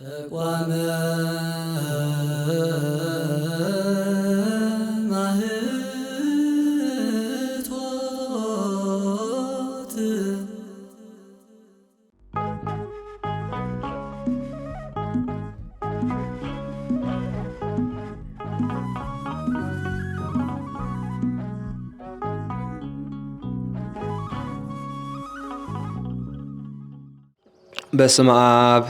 ተቋመ ማህቶት። በስመ አብ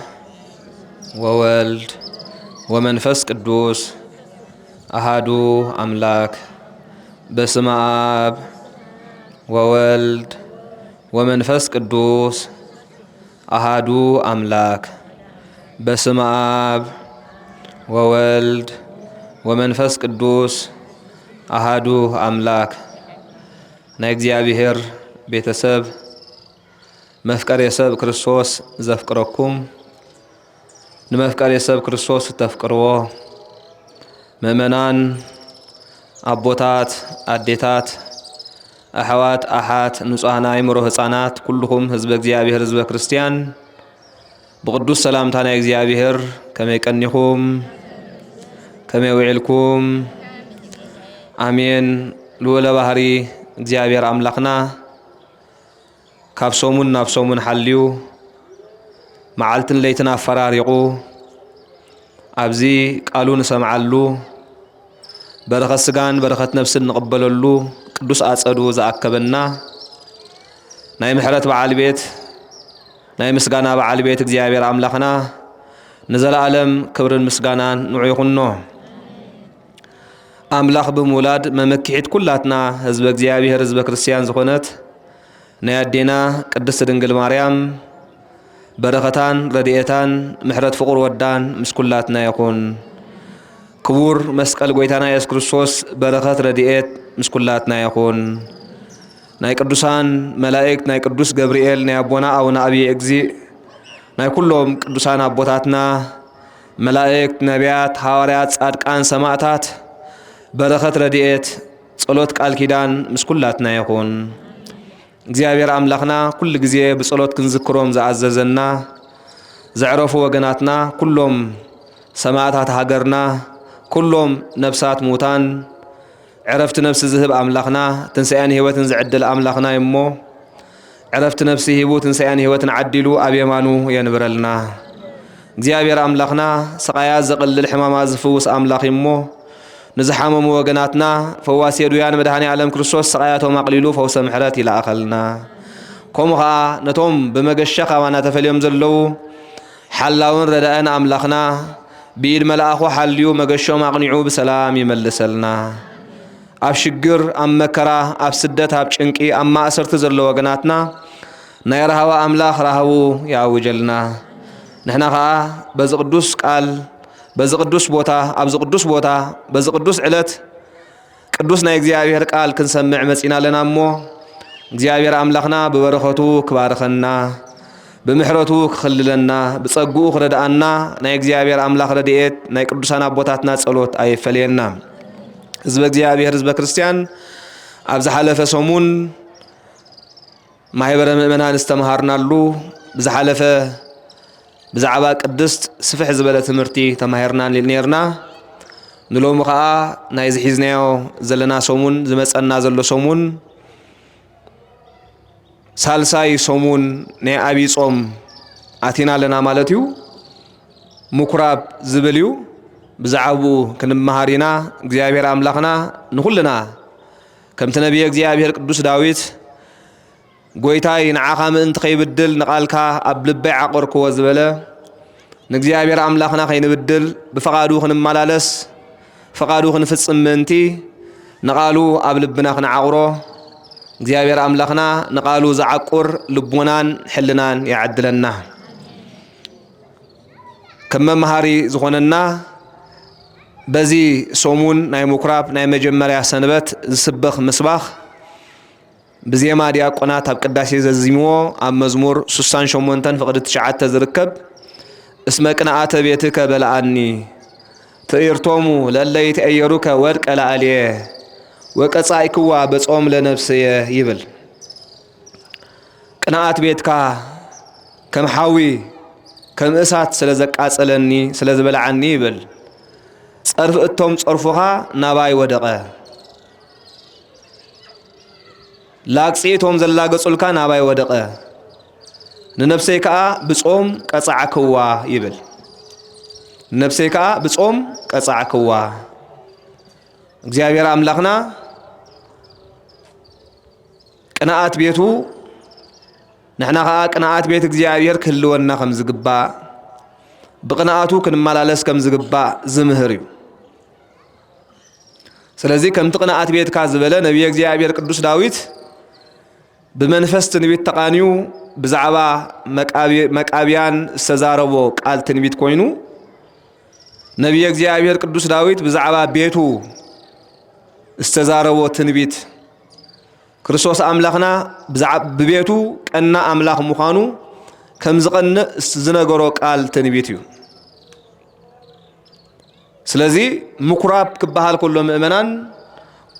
ወወልድ ወመንፈስ ቅዱስ አሃዱ አምላክ። በስመ አብ ወወልድ ወመንፈስ ቅዱስ አሃዱ አምላክ። በስመ አብ ወወልድ ወመንፈስ ቅዱስ አሃዱ አምላክ። ናይ እግዚኣብሔር ቤተሰብ፣ መፍቀሬ ሰብ ክርስቶስ ዘፍቅረኩም፣ ንመፍቀሬ ሰብ ክርስቶስ እተፍቅርዎ ምእመናን፣ ኣቦታት፣ ኣዴታት፣ ኣሕዋት፣ ኣሓት፣ ንጹሃን ኣእምሮ ህጻናት፣ ኩልኹም ህዝበ እግዚኣብሔር፣ ህዝበ ክርስቲያን፣ ብቅዱስ ሰላምታ ናይ እግዚኣብሔር ከመይ ቀኒኹም? ከመይ ውዒልኩም? ኣሜን። ልዑለ ባህሪ እግዚኣብሔር ኣምላኽና ካብ ሰሙን ናብ ሰሙን ሓልዩ፣ መዓልትን ለይትን ኣፈራሪቑ፣ ኣብዚ ቃሉ ንሰምዓሉ፣ በረኸት ስጋን በረኸት ነፍስን ንቕበለሉ ቅዱስ ኣጸዱ ዝኣከበና፣ ናይ ምሕረት በዓል ቤት፣ ናይ ምስጋና በዓል ቤት እግዚኣብሔር ኣምላኽና ንዘለኣለም ክብርን ምስጋናን ንዑ ይኹኖ። ኣምላኽ ብምውላድ መመኪሒት ኩላትና ህዝበ እግዚኣብሔር፣ ህዝበ ክርስቲያን ዝኾነት ናይ ኣዴና ቅድስት ድንግል ማርያም በረኸታን ረድኤታን ምሕረት ፍቑር ወዳን ምስ ኩላትና ይኹን። ክቡር መስቀል ጐይታና የሱስ ክርስቶስ በረኸት ረድኤት ምስ ኩላትና ይኹን። ናይ ቅዱሳን መላእክት፣ ናይ ቅዱስ ገብርኤል፣ ናይ ኣቦና ኣቡነ ኣብየ እግዚእ፣ ናይ ኩሎም ቅዱሳን ኣቦታትና መላእክት፣ ነቢያት፣ ሃዋርያት፣ ጻድቃን፣ ሰማዕታት በረኸት ረድኤት ጸሎት ቃል ኪዳን ምስ ኩላትና ይኹን። እግዚኣብሔር ኣምላኽና ኩሉ ግዜ ብጸሎት ክንዝክሮም ዝኣዘዘና፣ ዘዕረፉ ወገናትና፣ ኩሎም ሰማዕታት ሃገርና፣ ኩሎም ነፍሳት ሙታን፣ ዕረፍቲ ነፍሲ ዝህብ ኣምላኽና፣ ትንሳኤን ህይወትን ዝዕድል ኣምላኽና እሞ፣ ዕረፍቲ ነፍሲ ሂቡ ትንሳኤን ህይወትን ዓዲሉ ኣብ የማኑ የንብረልና። እግዚኣብሔር ኣምላኽና ስቓያት ዘቕልል፣ ሕማማት ዝፍውስ ኣምላኽ እዩ እሞ፣ ንዝሓመሙ ወገናትና ፈዋሲ የዱያን መድኃኔ ዓለም ክርስቶስ ስቓያቶም ኣቕሊሉ ፈውሰ ምሕረት ይልኣኸልና። ከምኡ ኸዓ ነቶም ብመገሻ ካባና ተፈልዮም ዘለዉ ሓላውን ረዳእን ኣምላኽና ብኢድ መልኣኹ ሓልዩ መገሾም ኣቕኒዑ ብሰላም ይመልሰልና። ኣብ ሽግር፣ ኣብ መከራ፣ ኣብ ስደት፣ ኣብ ጭንቂ፣ ኣብ ማእሰርቲ ዘለዉ ወገናትና ናይ ራህዋ ኣምላኽ ራህዉ ይኣውጀልና። ንሕና ኸዓ በዚ ቅዱስ ቃል፣ በዚ ቅዱስ ቦታ፣ ኣብዚ ቅዱስ ቦታ፣ በዚ ቅዱስ ዕለት ቅዱስ ናይ እግዚኣብሔር ቃል ክንሰምዕ መጺና ኣለና እሞ፣ እግዚኣብሔር ኣምላኽና ብበረኸቱ ክባርኸና፣ ብምሕረቱ ክኽልለና፣ ብጸግኡ ክረድኣና ናይ እግዚኣብሔር ኣምላኽ ረድኤት፣ ናይ ቅዱሳን ኣቦታትና ጸሎት ኣይፈለየና። ህዝበ እግዚኣብሔር፣ ህዝበ ክርስቲያን፣ ኣብ ዝሓለፈ ሰሙን ማሕበረ ምእመናን ዝተምሃርናሉ፣ ብዝሓለፈ ብዛዕባ ቅድስት ስፍሕ ዝበለ ትምህርቲ ተማሂርና ኔርና። ንሎሚ ኸዓ ናይዚ ሒዝናዮ ዘለና ሰሙን፣ ዝመጸና ዘሎ ሰሙን፣ ሳልሳይ ሰሙን ናይ ኣብይ ጾም ኣቲና ኣለና ማለት እዩ። ምኩራብ ዝብል እዩ። ብዛዕባኡ ክንመሃር ኢና። እግዚኣብሔር ኣምላኽና ንኹልና ከምቲ ነቢየ እግዚኣብሔር ቅዱስ ዳዊት፣ "ጐይታይ ንዓኻ ምእንቲ ከይብድል ንቓልካ ኣብ ልበይ ዓቖርክዎ" ዝበለ፣ ንእግዚኣብሔር ኣምላኽና ከይንብድል ብፍቓዱ ክንመላለስ ፍቓዱ ክንፍጽም ምእንቲ ንቓሉ ኣብ ልብና ክንዓቑሮ፣ እግዚኣብሔር ኣምላኽና ንቓሉ ዝዓቁር ልቦናን ሕልናን ይዓድለና። ከም መምሃሪ ዝኾነና፣ በዚ ሰሙን ናይ ምኩራብ ናይ መጀመርያ ሰንበት ዝስበኽ ምስባኽ ብዜማ ዲያቆናት ኣብ ቅዳሴ ዘዚምዎ ኣብ መዝሙር ስሳን ሸሞንተን ፍቕዲ ትሽዓተ ዝርከብ፣ "እስመ ቅንኣተ ቤትከ በልዓኒ፣ ትእይርቶሙ ለእለ ይትዔየሩከ ወድቀ ላዕሌየ፣ ወቀጻኢክዋ በጾም ለነፍስየ" ይብል። ቅንኣት ቤትካ ከም ሓዊ ከም እሳት ስለ ዘቃጸለኒ፣ ስለ ዝበልዓኒ ይብል። ጸርፊ እቶም ጸርፉኻ ናባይ ወደቐ። ላግጺ እቶም ዘላገጹልካ ናባይ ወደቐ። ንነፍሰይ ከኣ ብጾም ቀጻዕክዋ ይብል። ንነፍሰይ ከኣ ብጾም ቀጻዕክዋ። እግዚኣብሔር ኣምላኽና ቅንኣት ቤቱ፣ ንሕና ኸኣ ቅንኣት ቤት እግዚኣብሔር ክህልወና ከም ዝግባእ፣ ብቕንኣቱ ክንመላለስ ከም ዝግባእ ዝምህር እዩ። ስለዚ ከምቲ ቅንኣት ቤትካ ዝበለ ነቢየ እግዚኣብሔር ቅዱስ ዳዊት ብመንፈስ ትንቢት ተቓንዩ ብዛዕባ መቃቢ-፣ መቃብያን ዝተዛረቦ ቃል ትንቢት ኮይኑ፣ ነቢየ እግዚኣብሔር ቅዱስ ዳዊት ብዛዕባ ቤቱ ዝተዛረቦ ትንቢት፣ ክርስቶስ ኣምላኽና ብዛዕ-፣ ብቤቱ ቀና ኣምላኽ ምዃኑ ከም ዝቐንእ ዝነገሮ ቃል ትንቢት እዩ። ስለዚ ምኩራብ ክበሃል ከሎ ምእመናን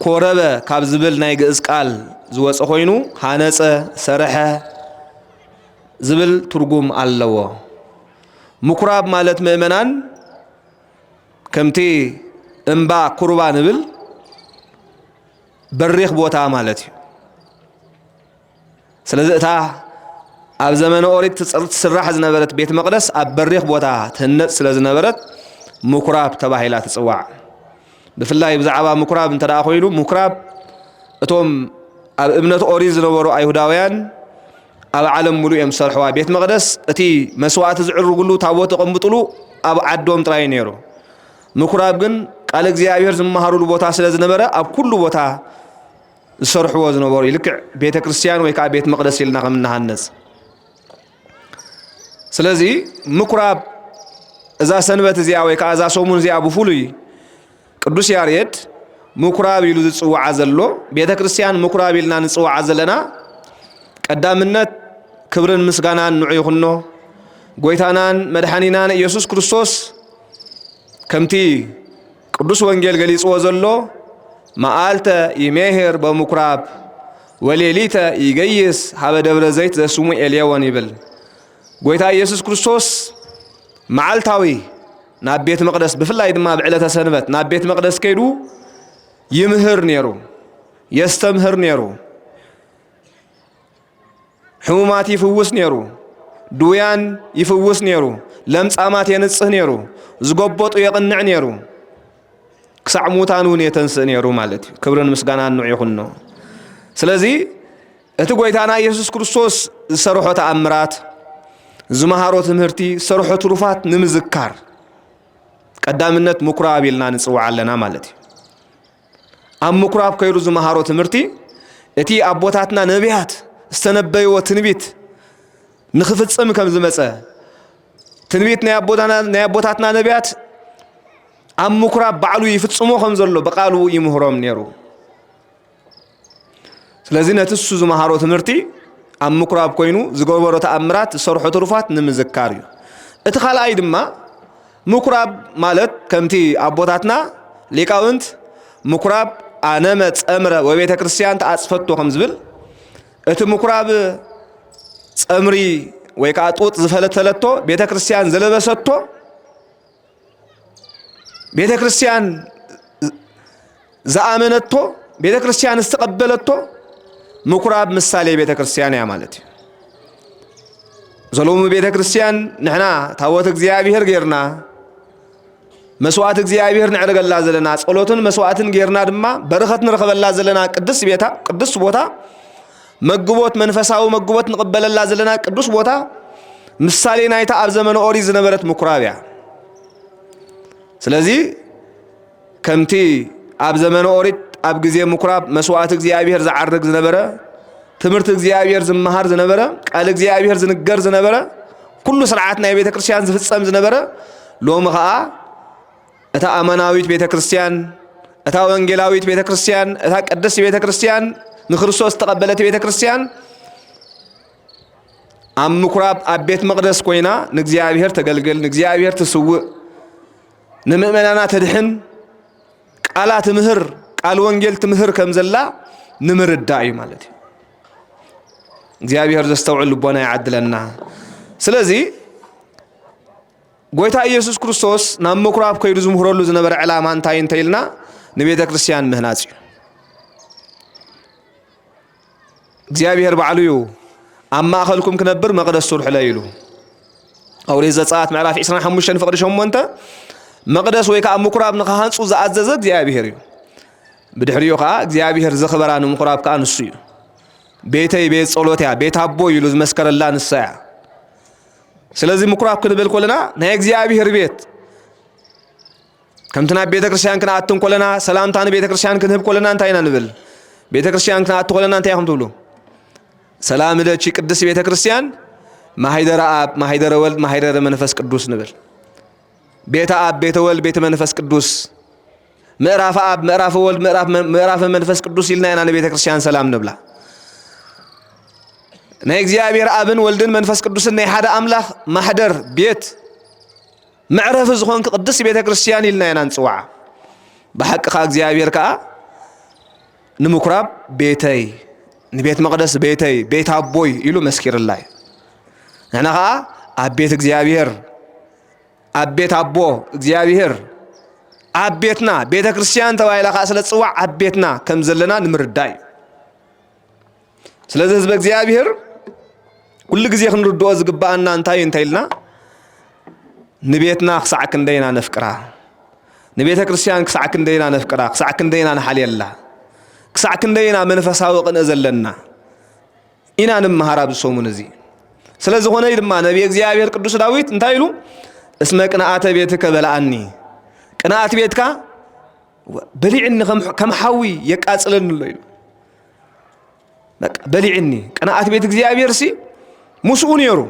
ኮረበ ካብ ዝብል ናይ ግእዝ ቃል ዝወጸ ኮይኑ ሃነጸ፣ ሰርሐ ዝብል ትርጉም ኣለዎ። ምኩራብ ማለት ምእመናን ከምቲ እምባ ኩርባ ንብል በሪኽ ቦታ ማለት እዩ። ስለዚ እታ ኣብ ዘመነ ኦሪት ትጽ-፣ ትስራሕ ዝነበረት ቤት መቕደስ ኣብ በሪኽ ቦታ ትህነጽ ስለ ዝነበረት ምኩራብ ተባሂላ ትጽዋዕ። ብፍላይ ብዛዕባ ምኩራብ እንተ ደኣ ኮይኑ፣ ምኩራብ እቶም ኣብ እምነት ኦሪት ዝነበሩ ኣይሁዳውያን ኣብ ዓለም ሙሉእ እዮም ዝሰርሕዋ። ቤት መቕደስ እቲ መስዋእቲ ዝዕርጉሉ፣ ታቦት ዘቐምጥሉ ኣብ ዓዶም ጥራይ እዩ ነይሩ። ምኩራብ ግን ቃል እግዚኣብሔር ዝመሃሩሉ ቦታ ስለ ዝነበረ ኣብ ኩሉ ቦታ ዝሰርሕዎ ዝነበሩ እዩ። ልክዕ ቤተ ክርስቲያን ወይ ከዓ ቤት መቕደስ ኢልና ከም እንሃነጽ። ስለዚ ምኩራብ እዛ ሰንበት እዚኣ ወይ ከዓ እዛ ሰሙን እዚኣ ብፍሉይ ቅዱስ ያሬድ ምኩራብ ኢሉ ዝጽውዓ ዘሎ፣ ቤተ ክርስቲያን ምኩራብ ኢልና ንጽውዓ ዘለና ቀዳምነት ክብርን ምስጋናን ንዑ ይኹኖ። ጎይታናን መድሓኒናን ኢየሱስ ክርስቶስ ከምቲ ቅዱስ ወንጌል ገሊጽዎ ዘሎ፣ "መዓልተ ይሜሄር በምኩራብ ወሌሊተ ይገይስ ሀበ ደብረ ዘይት ዘስሙ ኤልየወን" ይብል። ጎይታ ኢየሱስ ክርስቶስ መዓልታዊ ናብ ቤት መቕደስ፣ ብፍላይ ድማ ኣብ ዕለተ ሰንበት ናብ ቤት መቕደስ ከይዱ ይምህር ነይሩ፣ የስተምህር ነይሩ። ሕሙማት ይፍውስ ነይሩ፣ ድውያን ይፍውስ ነይሩ፣ ለምጻማት የንጽህ ነይሩ፣ ዝጎበጡ የቕንዕ ነይሩ። ክሳዕ ሙታን እውን የተንስእ ነይሩ ማለት እዩ። ክብርን ምስጋናን ንዑ ይኹኖ። ስለዚ እቲ ጎይታና ኢየሱስ ክርስቶስ ዝሰርሖ ተኣምራት፣ ዝመሃሮ ትምህርቲ፣ ዝሰርሖ ትሩፋት ንምዝካር ቀዳምነት ምኩራብ ኢልና ንጽውዓ ኣለና ማለት እዩ። ኣብ ምኩራብ ከይዱ ዝመሃሮ ትምህርቲ እቲ ኣቦታትና ነቢያት ዝተነበይዎ ትንቢት ንኽፍጽም ከም ዝመጸ፣ ትንቢት ናይ ኣቦታና-፣ ናይ ኣቦታትና ነቢያት ኣብ ምኩራብ ባዕሉ ይፍጽሞ ከም ዘሎ ብቃሉ ይምህሮም ነይሩ። ስለዚ ነቲ እሱ ዝመሃሮ ትምህርቲ ኣብ ምኩራብ ኮይኑ ዝገበሮ ተኣምራት፣ ዝሰርሖ ትሩፋት ንምዝካር እዩ። እቲ ካልኣይ ድማ ምኩራብ ማለት ከምቲ ኣቦታትና ሊቃውንት "ምኩራብ ኣነመ ጸምረ ወቤተ ክርስቲያን ተኣጽፈቶ" ከም ዝብል፣ እቲ ምኩራብ ጸምሪ ወይ ከዓ ጡጥ ዝፈተለቶ፣ ቤተ ክርስቲያን ዝለበሰቶ፣ ቤተ ክርስቲያን ዝኣመነቶ፣ ቤተ ክርስቲያን ዝተቐበለቶ ምኩራብ ምሳሌ ቤተ ክርስቲያን እያ ማለት እዩ። ዘሎሚ ቤተ ክርስቲያን ንሕና ታቦት እግዚኣብሔር ጌርና፣ መስዋዕት እግዚኣብሔር ነዕርገላ ዘለና፣ ጸሎትን መስዋዕትን ጌርና ድማ በረኸት ንረኸበላ ዘለና ቅድስት ቤታ፣ ቅድስት ቦታ፣ መግቦት፣ መንፈሳዊ መግቦት ንቕበለላ ዘለና ቅዱስ ቦታ ምሳሌ ናይታ ኣብ ዘመነ ኦሪት ዝነበረት ምኩራብ እያ። ስለዚ ከምቲ ኣብ ዘመነ ኦሪት ኣብ ግዜ ምኩራብ መስዋዕቲ እግዚኣብሔር ዝዓርግ ዝነበረ፣ ትምህርቲ እግዚኣብሔር ዝመሃር ዝነበረ፣ ቃል እግዚኣብሔር ዝንገር ዝነበረ፣ ኩሉ ስርዓት ናይ ቤተ ክርስቲያን ዝፍጸም ዝነበረ፣ ሎሚ ኸኣ እታ ኣማናዊት ቤተ ክርስቲያን፣ እታ ወንጌላዊት ቤተ ክርስቲያን፣ እታ ቅድስቲ ቤተ ክርስቲያን፣ ንክርስቶስ ዝተቐበለት ቤተ ክርስቲያን ኣብ ምኩራብ ኣብ ቤት መቕደስ ኮይና ንእግዚኣብሔር ተገልግል፣ ንእግዚኣብሔር ትስውእ፣ ንምእመናና ተድሕን፣ ቃላ ትምህር፣ ቃል ወንጌል ትምህር ከም ዘላ ንምርዳእ እዩ ማለት እዩ። እግዚኣብሔር ዘስተውዕል ልቦና ይዓድለና። ስለዚ ጎይታ ኢየሱስ ክርስቶስ ናብ ምኩራብ ከይዱ ዝምህረሉ ዝነበረ ዕላማ እንታይ እንተ ኢልና፣ ንቤተ ክርስቲያን ምህናጽ እዩ። እግዚኣብሔር ባዕሉ እዩ፣ "ኣብ ማእከልኩም ክነብር መቕደስ ስርሑለይ" ኢሉ። ኦሪት ዘጸኣት ምዕራፍ ዕስራን ሓሙሽተን ፍቕዲ ሸሞንተ፣ መቕደስ ወይ ከኣ ምኩራብ ንኽሃንጹ ዝኣዘዘ እግዚኣብሔር እዩ። ብድሕሪኡ ከኣ እግዚኣብሔር ዘኽበራ ንምኩራብ ከኣ ንሱ እዩ። "ቤተይ ቤት ጸሎት እያ፣ ቤት ኣቦ" ኢሉ ዝመስከረላ ንሳ እያ። ስለዚ ምኩራብ ክንብል ከለና ናይ እግዚኣብሔር ቤት፣ ከምቲ ናብ ቤተ ክርስቲያን ክንኣቱ እንኮለና፣ ሰላምታ ንቤተ ክርስቲያን ክንህብ ከለና እንታይ ኢና ንብል? ቤተ ክርስቲያን ክንኣቱ ከለና እንታይ ኢኹም ትብሉ? "ሰላም ለኪ ቅድስት ቤተ ክርስቲያን፣ ማሂደረ ኣብ፣ ማሂደረ ወልድ፣ ማሂደረ መንፈስ ቅዱስ" ንብል። ቤተ ኣብ፣ ቤተ ወልድ፣ ቤተ መንፈስ ቅዱስ፣ ምዕራፈ ኣብ፣ ምዕራፈ ወልድ፣ ምዕራፍ መ-፣ ምዕራፈ መንፈስ ቅዱስ ኢልና ኢና ንቤተ ክርስቲያን ሰላም ንብላ። ናይ እግዚኣብሔር ኣብን ወልድን መንፈስ ቅዱስን ናይ ሓደ ኣምላኽ ማሕደር ቤት፣ መዕረፊ ዝኾንክ ቅድስት ቤተ ክርስቲያን ኢልና ኢና ንጽውዓ። ብሓቂ ከኣ እግዚኣብሔር ከኣ ንምኩራብ ቤተይ፣ ንቤት መቕደስ ቤተይ፣ ቤት ኣቦይ ኢሉ መስኪርላ እዩ። ንሕና ከኣ ኣብ ቤት እግዚኣብሔር፣ ኣብ ቤት ኣቦ እግዚኣብሔር፣ ኣብ ቤትና ቤተ ክርስቲያን ተባሂላ ከኣ ስለ ትጽዋዕ ኣብ ቤትና ከም ዘለና ንምርዳእ እዩ። ስለዚ ህዝበ እግዚኣብሔር ኩሉ ግዜ ክንርድኦ ዝግብኣና እንታይ እዩ እንተ ኢልና፣ ንቤትና ክሳዕ ክንደይ ኢና ነፍቅራ፣ ንቤተ ክርስቲያን ክሳዕ ክንደይ ኢና ነፍቅራ፣ ክሳዕ ክንደይ ኢና ንሓልየላ፣ ክሳዕ ክንደይ ኢና መንፈሳዊ ቅንኢ ዘለና ኢና ንምሃር ኣብዚ ሰሙን እዚ። ስለ ዝኾነ እዩ ድማ ነቢየ እግዚኣብሔር ቅዱስ ዳዊት እንታይ ኢሉ? "እስመ ቅንኣተ ቤትከ በልዓኒ"፣ ቅንኣት ቤትካ በሊዕኒ፣ ከም፣ ከም ሓዊ የቃጽለኒ ኣሎ ኢሉ። በቃ በሊዕኒ። ቅንኣት ቤት እግዚኣብሔር ሲ ምስኡ ነይሩ።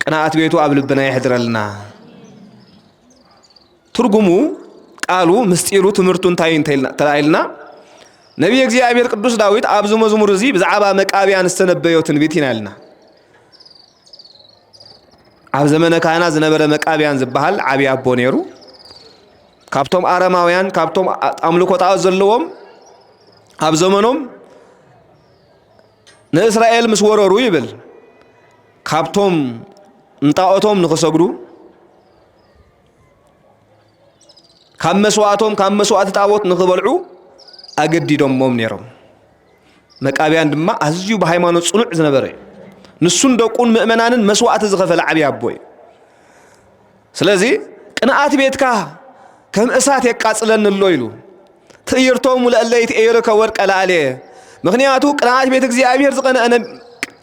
ቅንኣት ቤቱ ኣብ ልብና የሕድረልና። ትርጉሙ፣ ቃሉ፣ ምስጢሩ፣ ትምህርቱ እንታይ እንተ ኢልና፣ ተላኢልና፣ ነቢይ እግዚኣብሔር ቅዱስ ዳዊት ኣብዚ መዝሙር እዚ ብዛዕባ መቃብያን ዝተነበዮ ትንቢት ኢና ኢልና። ኣብ ዘመነ ካህናት ዝነበረ መቃብያን ዝበሃል ዓብዪ ኣቦ ነይሩ። ካብቶም ኣረማውያን፣ ካብቶም ኣምልኮ ጣዖት ዘለዎም ኣብ ዘመኖም ንእስራኤል ምስ ወረሩ ይብል፣ ካብቶም ንጣዖቶም ንኽሰግዱ፣ ካብ መስዋእቶም፣ ካብ መስዋእቲ ጣዖት ንኽበልዑ ኣገዲዶሞም ነይሮም። መቃብያን ድማ ኣዝዩ ብሃይማኖት ጽኑዕ ዝነበረ እዩ። ንሱን ደቁን ምእመናንን መስዋእቲ ዝኸፈለ ዓብዪ ኣቦ እዩ። ስለዚ ቅንኣት ቤትካ ከም እሳት የቃጽለኒ ኣሎ ኢሉ። "ትእይርቶሙ ለእለ ይትኤየርከ ወርቀ ለአልየ"። ምኽንያቱ ቅንኣት ቤት እግዚኣብሔር ዝቐንአ ነ-፣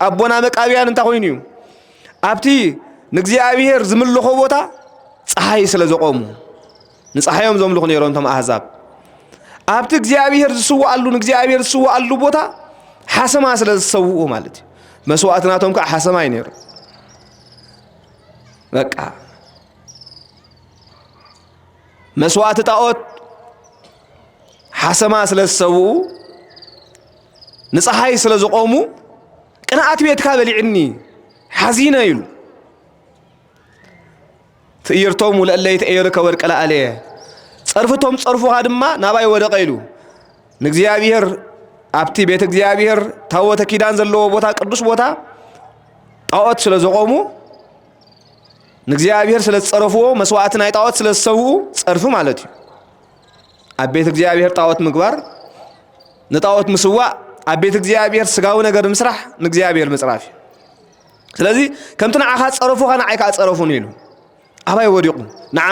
ኣቦና መቃብያን እንታይ ኮይኑ እዩ? ኣብቲ ንእግዚኣብሔር ዝምልኾ ቦታ ጸሓይ ስለ ዘቆሙ፣ ንጸሓዮም ዘምልኹ ነይሮም እቶም ኣህዛብ። ኣብቲ እግዚኣብሔር ዝስዋኣሉ፣ ንእግዚኣብሔር ዝስዋኣሉ ቦታ ሓሰማ ስለ ዝሰውኡ ማለት እዩ። መስዋእቲ ናቶም ከዓ ሓሰማ እዩ ነይሩ። በቃ መስዋእቲ ጣዖት ሓሰማ ስለ ዝሰውኡ፣ ንጸሓይ ስለ ዝቆሙ፣ "ቅንኣት ቤትካ በሊዕኒ፣ ሓዚነ" ኢሉ። "ትእይርቶሙ ለእለ ይትኤየርከ ወርቀ ለአልየ"፣ ጸርፍቶም ጸርፉኻ ድማ ናባይ ወደቐ ኢሉ። ንእግዚኣብሔር ኣብቲ ቤት እግዚኣብሔር ታቦተ ኪዳን ዘለዎ ቦታ፣ ቅዱስ ቦታ፣ ጣዖት ስለ ዘቆሙ፣ ንእግዚኣብሔር ስለ ዝጸረፍዎ፣ መስዋእቲ ናይ ጣዖት ስለ ዝሰውኡ፣ ጸርፊ ማለት እዩ። ኣብ ቤት እግዚኣብሔር ጣዖት ምግባር፣ ንጣዖት ምስዋእ፣ ኣብ ቤት እግዚኣብሔር ስጋዊ ነገር ምስራሕ፣ ንእግዚኣብሔር ምጽራፍ እዩ። ስለዚ ከምቲ ንዓኻ ጸረፉኻ፣ ንዓይ ከኣ ጸረፉኒ ኢሉ። ኣባይ ወዲቑ? ንዓ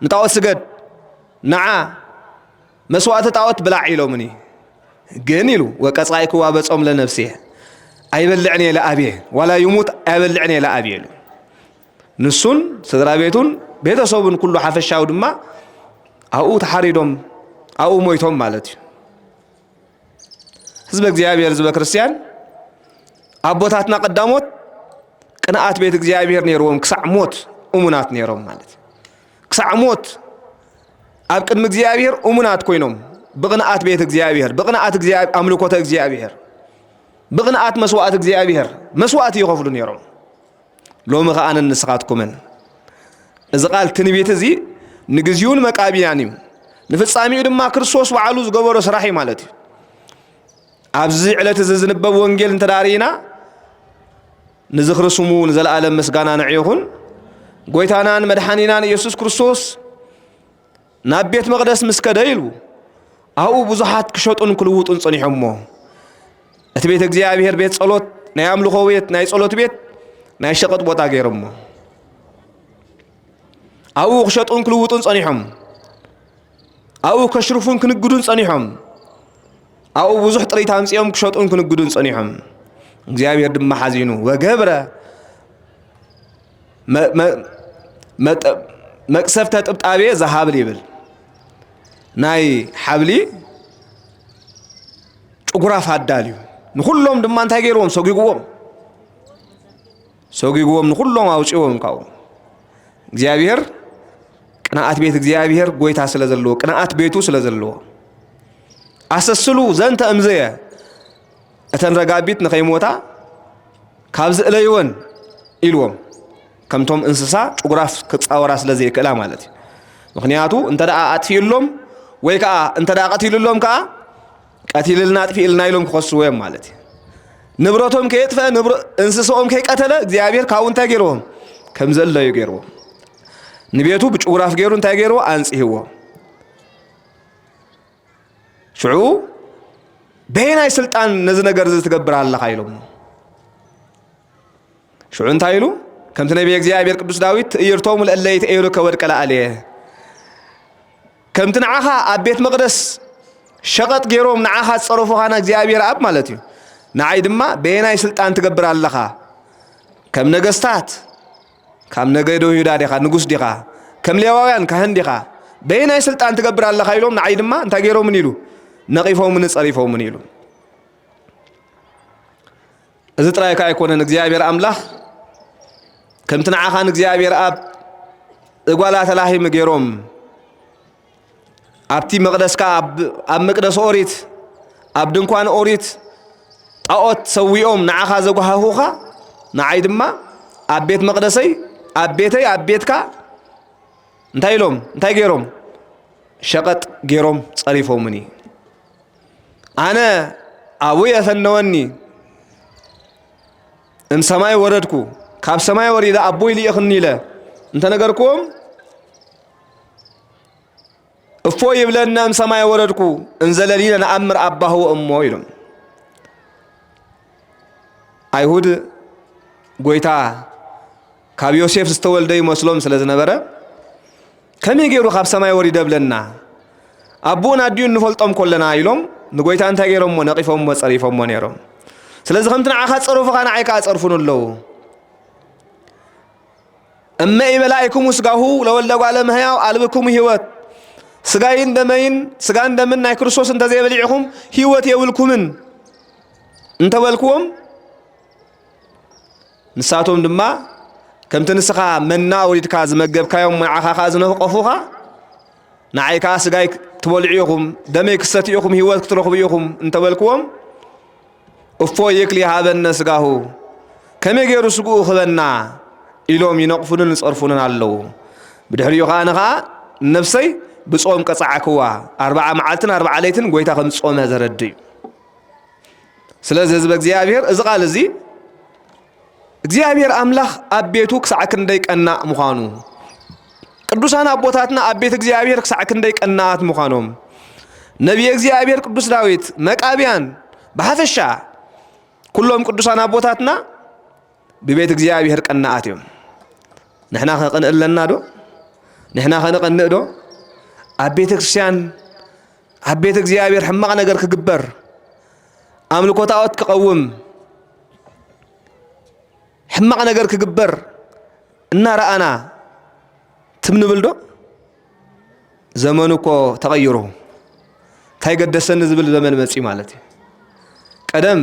ንጣዖት ስገድ፣ ንዓ መስዋእቲ ጣዖት ብላዕ ኢሎምኒ። ግን ኢሉ፣ "ወቀጻይክዋ በጾም ለነፍስየ"፣ "ኣይበልዕን እየ ለኣብየ፣ ዋላ ይሙት ኣይበልዕን እየ ለኣብየ" ኢሉ። ንሱን ስድራ ቤቱን ቤተሰቡን ኩሉ ሓፈሻዊ ድማ ኣብኡ ተሓሪዶም፣ ኣብኡ ሞይቶም ማለት እዩ። ህዝበ እግዚኣብሔር፣ ህዝበ ክርስቲያን፣ ኣቦታትና ቀዳሞት ቅንኣት ቤት እግዚኣብሔር ነይርዎም፣ ክሳዕ ሞት እሙናት ነይሮም ማለት እዩ። ክሳዕ ሞት ኣብ ቅድሚ እግዚኣብሔር እሙናት ኮይኖም፣ ብቕንኣት ቤት እግዚኣብሔር፣ ብቕንኣት እግዚኣብ-፣ ኣምልኮተ እግዚኣብሔር፣ ብቕንኣት መስዋእቲ እግዚኣብሔር መስዋእቲ ይኸፍሉ ነይሮም። ሎሚ ኸኣ ኣነን ንስኻትኩምን። እዚ ቃል ትንቢት እዚ ንግዚኡ ንመቃብያን እዩ፣ ንፍጻሜኡ ድማ ክርስቶስ ባዕሉ ዝገበሮ ስራሕ እዩ ማለት እዩ። ኣብዚ ዕለት እዚ ዝንበብ ወንጌል እንተ ደኣ ርኢና፣ ንዝኽሪ ስሙ ንዘለዓለም ምስጋና ንዑ ይኹን። ጎይታናን መድሓኒናን ኢየሱስ ክርስቶስ ናብ ቤት መቕደስ ምስ ከደ ኢሉ ኣብኡ ብዙሓት ክሸጡን ክልውጡን ጸኒሖም እሞ፣ እቲ ቤት እግዚኣብሔር ቤት ጸሎት፣ ናይ ኣምልኾ ቤት፣ ናይ ጸሎት ቤት፣ ናይ ሸቐጥ ቦታ ገይሮሞ። ኣብኡ ክሸጡን ክልውጡን ጸኒሖም። ኣብኡ ከሽርፉን ክንግዱን ጸኒሖም። ኣብኡ ብዙሕ ጥሪት ኣምጺኦም ክሸጡን ክንግዱን ጸኒሖም። እግዚኣብሔር ድማ ሓዚኑ፣ "ወገብረ መ-፣ መ-፣ መጠ-፣ መቅሰፍተ ጥብጣቤ ዘሃብል" ይብል። ናይ ሓብሊ ጭጉራፍ ኣዳልዩ። ንኹሎም ድማ እንታይ ገይርዎም? ሰጒግዎም። ሰጒግዎም፣ ንኹሎም ኣውጺዎም ካብኡ። እግዚኣብሔር ቅንኣት ቤት እግዚኣብሔር ጎይታ ስለ ዘለዎ፣ ቅንኣት ቤቱ ስለ ዘለዎ። "ኣሰስሉ ዘንተ እምዘየ"፣ እተን ረጋቢት ንኸይሞታ ካብዚ እለይወን ኢልዎም። ከምቶም እንስሳ ጭጉራፍ ክጻወራ ስለ ዘይክእላ ማለት እዩ። ምኽንያቱ እንተ ደኣ ኣጥፊኡሎም ወይ ከኣ እንተ ደኣ ቀቲሉሎም ከኣ ቀቲልልና ኣጥፊእልና ኢሎም ክኸስዎ እዮም ማለት እዩ። ንብረቶም ከየጥፈአ፣ ንብረ-፣ እንስሳኦም ከይቀተለ እግዚኣብሔር ካብኡ እንታይ ገይርዎም? ከም ዘለዩ ገይርዎም። ንቤቱ ብጭጉራፍ ገይሩ እንታይ ገይርዎ? ኣንጽህዎ። ሽዑ በየናይ ስልጣን ነዚ ነገር እዚ ትገብር ኣለኻ? ኢሎሞ። ሽዑ እንታይ ኢሉ? ከምቲ ነቢየ እግዚኣብሔር ቅዱስ ዳዊት፣ "ትእይርቶሙ ለእለ ይትእየሩ ከወድቀ ለአልየ"፣ ከምቲ ንዓኻ ኣብ ቤት መቕደስ ሸቐጥ ገይሮም ንዓኻ ዝጸረፉኻ ንእግዚኣብሔር ኣብ ማለት እዩ፣ ንዓይ ድማ በየናይ ስልጣን ትገብር ኣለኻ? ከም ነገስታት፣ ካብ ነገዶ ይሁዳ ዲኻ? ንጉስ ዲኻ? ከም ሌዋውያን ካህን ዲኻ? በየናይ ስልጣን ትገብር ኣለኻ? ኢሎም ንዓይ ድማ እንታይ ገይሮምን ኢሉ? ነቒፎምን ጸሪፎምን ኢሉ። እዚ ጥራይ ከኣ ኣይኮነን፣ እግዚኣብሔር ኣምላኽ ከምቲ ንዓኻ ንእግዚኣብሔር ኣብ እጓላ ተላሂሙ ገይሮም፣ ኣብቲ መቕደስካ፣ ኣብ፣ ኣብ መቅደስ ኦሪት፣ ኣብ ድንኳን ኦሪት ጣዖት ሰዊኦም ንዓኻ ዘጓሃሁኻ፣ ንዓይ ድማ ኣብ ቤት መቕደሰይ፣ ኣብ ቤተይ፣ ኣብ ቤትካ እንታይ ኢሎም? እንታይ ገይሮም? ሸቐጥ ገይሮም ጸሪፎምኒ። ኣነ ኣቡየ ፈነወኒ፣ እም ሰማይ ወረድኩ፣ ካብ ሰማይ ወሪደ ኣቦይ ልኢኽኒ ኢለ እንተነገርክዎም፣ እፎ ይብለና እም ሰማይ ወረድኩ፣ እንዘ ለሊነ ነኣምር ኣባሁ እሞ ኢሎም። ኣይሁድ ጎይታ ካብ ዮሴፍ ዝተወልደ ይመስሎም ስለ ዝነበረ፣ "ከመይ ገይሩ ካብ ሰማይ ወሪደ ብለና? ኣቦኡን ኣዲኡን ንፈልጦም ኮለና?" ኢሎም ንጎይታ እንታይ ገይሮምዎ? ነቒፎምዎ፣ ጸሪፎምዎ ነይሮም። ስለዚ ከምቲ ንዓኻ ጸረፉኻ ንዓይ ከኣ ጸርፉን ኣለዉ። "እመ ኢበላዕኩሙ ስጋሁ ለወልደ እጓለ እመሕያው አልብክሙ ህይወት"፣ ስጋይን ደመይን፣ ስጋን ደምን ናይ ክርስቶስ እንተዘይበሊዕኹም ህይወት የብልኩምን እንተበልክዎም፣ ንሳቶም ድማ ከምቲ ንስኻ መና ኣውሪድካ ዝመገብካዮም፣ ንዓኻ ኸኣ ዝነቐፉኻ፣ ንዓይ ከኣ ስጋይ ትበልዑ ኢኹም፣ ደመይ ክትሰትዩ ኢኹም፣ ህይወት ክትረኽቡ ኢኹም እንተበልክዎም፣ "እፎ ይክል ይሃበነ ስጋሁ፣ ከመይ ገይሩ ስግኡ ክበና?" ኢሎም ይነቕፉንን ይጸርፉንን ኣለዉ። ብድሕሪኡ ከኣ ኣነ ኸኣ ንነብሰይ ብጾም ቀጻዕክዋ፣ ኣርብዓ መዓልትን ኣርብዓ ለይትን ጎይታ ከም ዝጾመ ዘረድእ እዩ። ስለዚ ህዝበ እግዚኣብሔር፣ እዚ ቃል እዚ እግዚኣብሔር ኣምላኽ ኣብ ቤቱ ክሳዕ ክንደይ ቀናእ ምዃኑ፣ ቅዱሳን ኣቦታትና ኣብ ቤት እግዚኣብሔር ክሳዕ ክንደይ ቀናኣት ምዃኖም፣ ነቢየ እግዚኣብሔር ቅዱስ ዳዊት፣ መቃብያን፣ ብሓፈሻ ኩሎም ቅዱሳን ኣቦታትና ብቤት እግዚኣብሔር ቀናኣት እዮም። ንሕና ኸ ቅንእ ኣለና ዶ? ንሕና ኸ ንቐንእ ዶ? ኣብ ቤተ ክርስቲያን፣ ኣብ ቤት እግዚኣብሔር ሕማቕ ነገር ክግበር፣ ኣምልኮ ጣዖት ክቐውም፣ ሕማቕ ነገር ክግበር እናረኣና ትም ንብል ዶ? ዘመኑ እኮ ተቐይሩ። እንታይ ገደሰኒ ዝብል ዘመን መጺኡ ማለት እዩ። ቀደም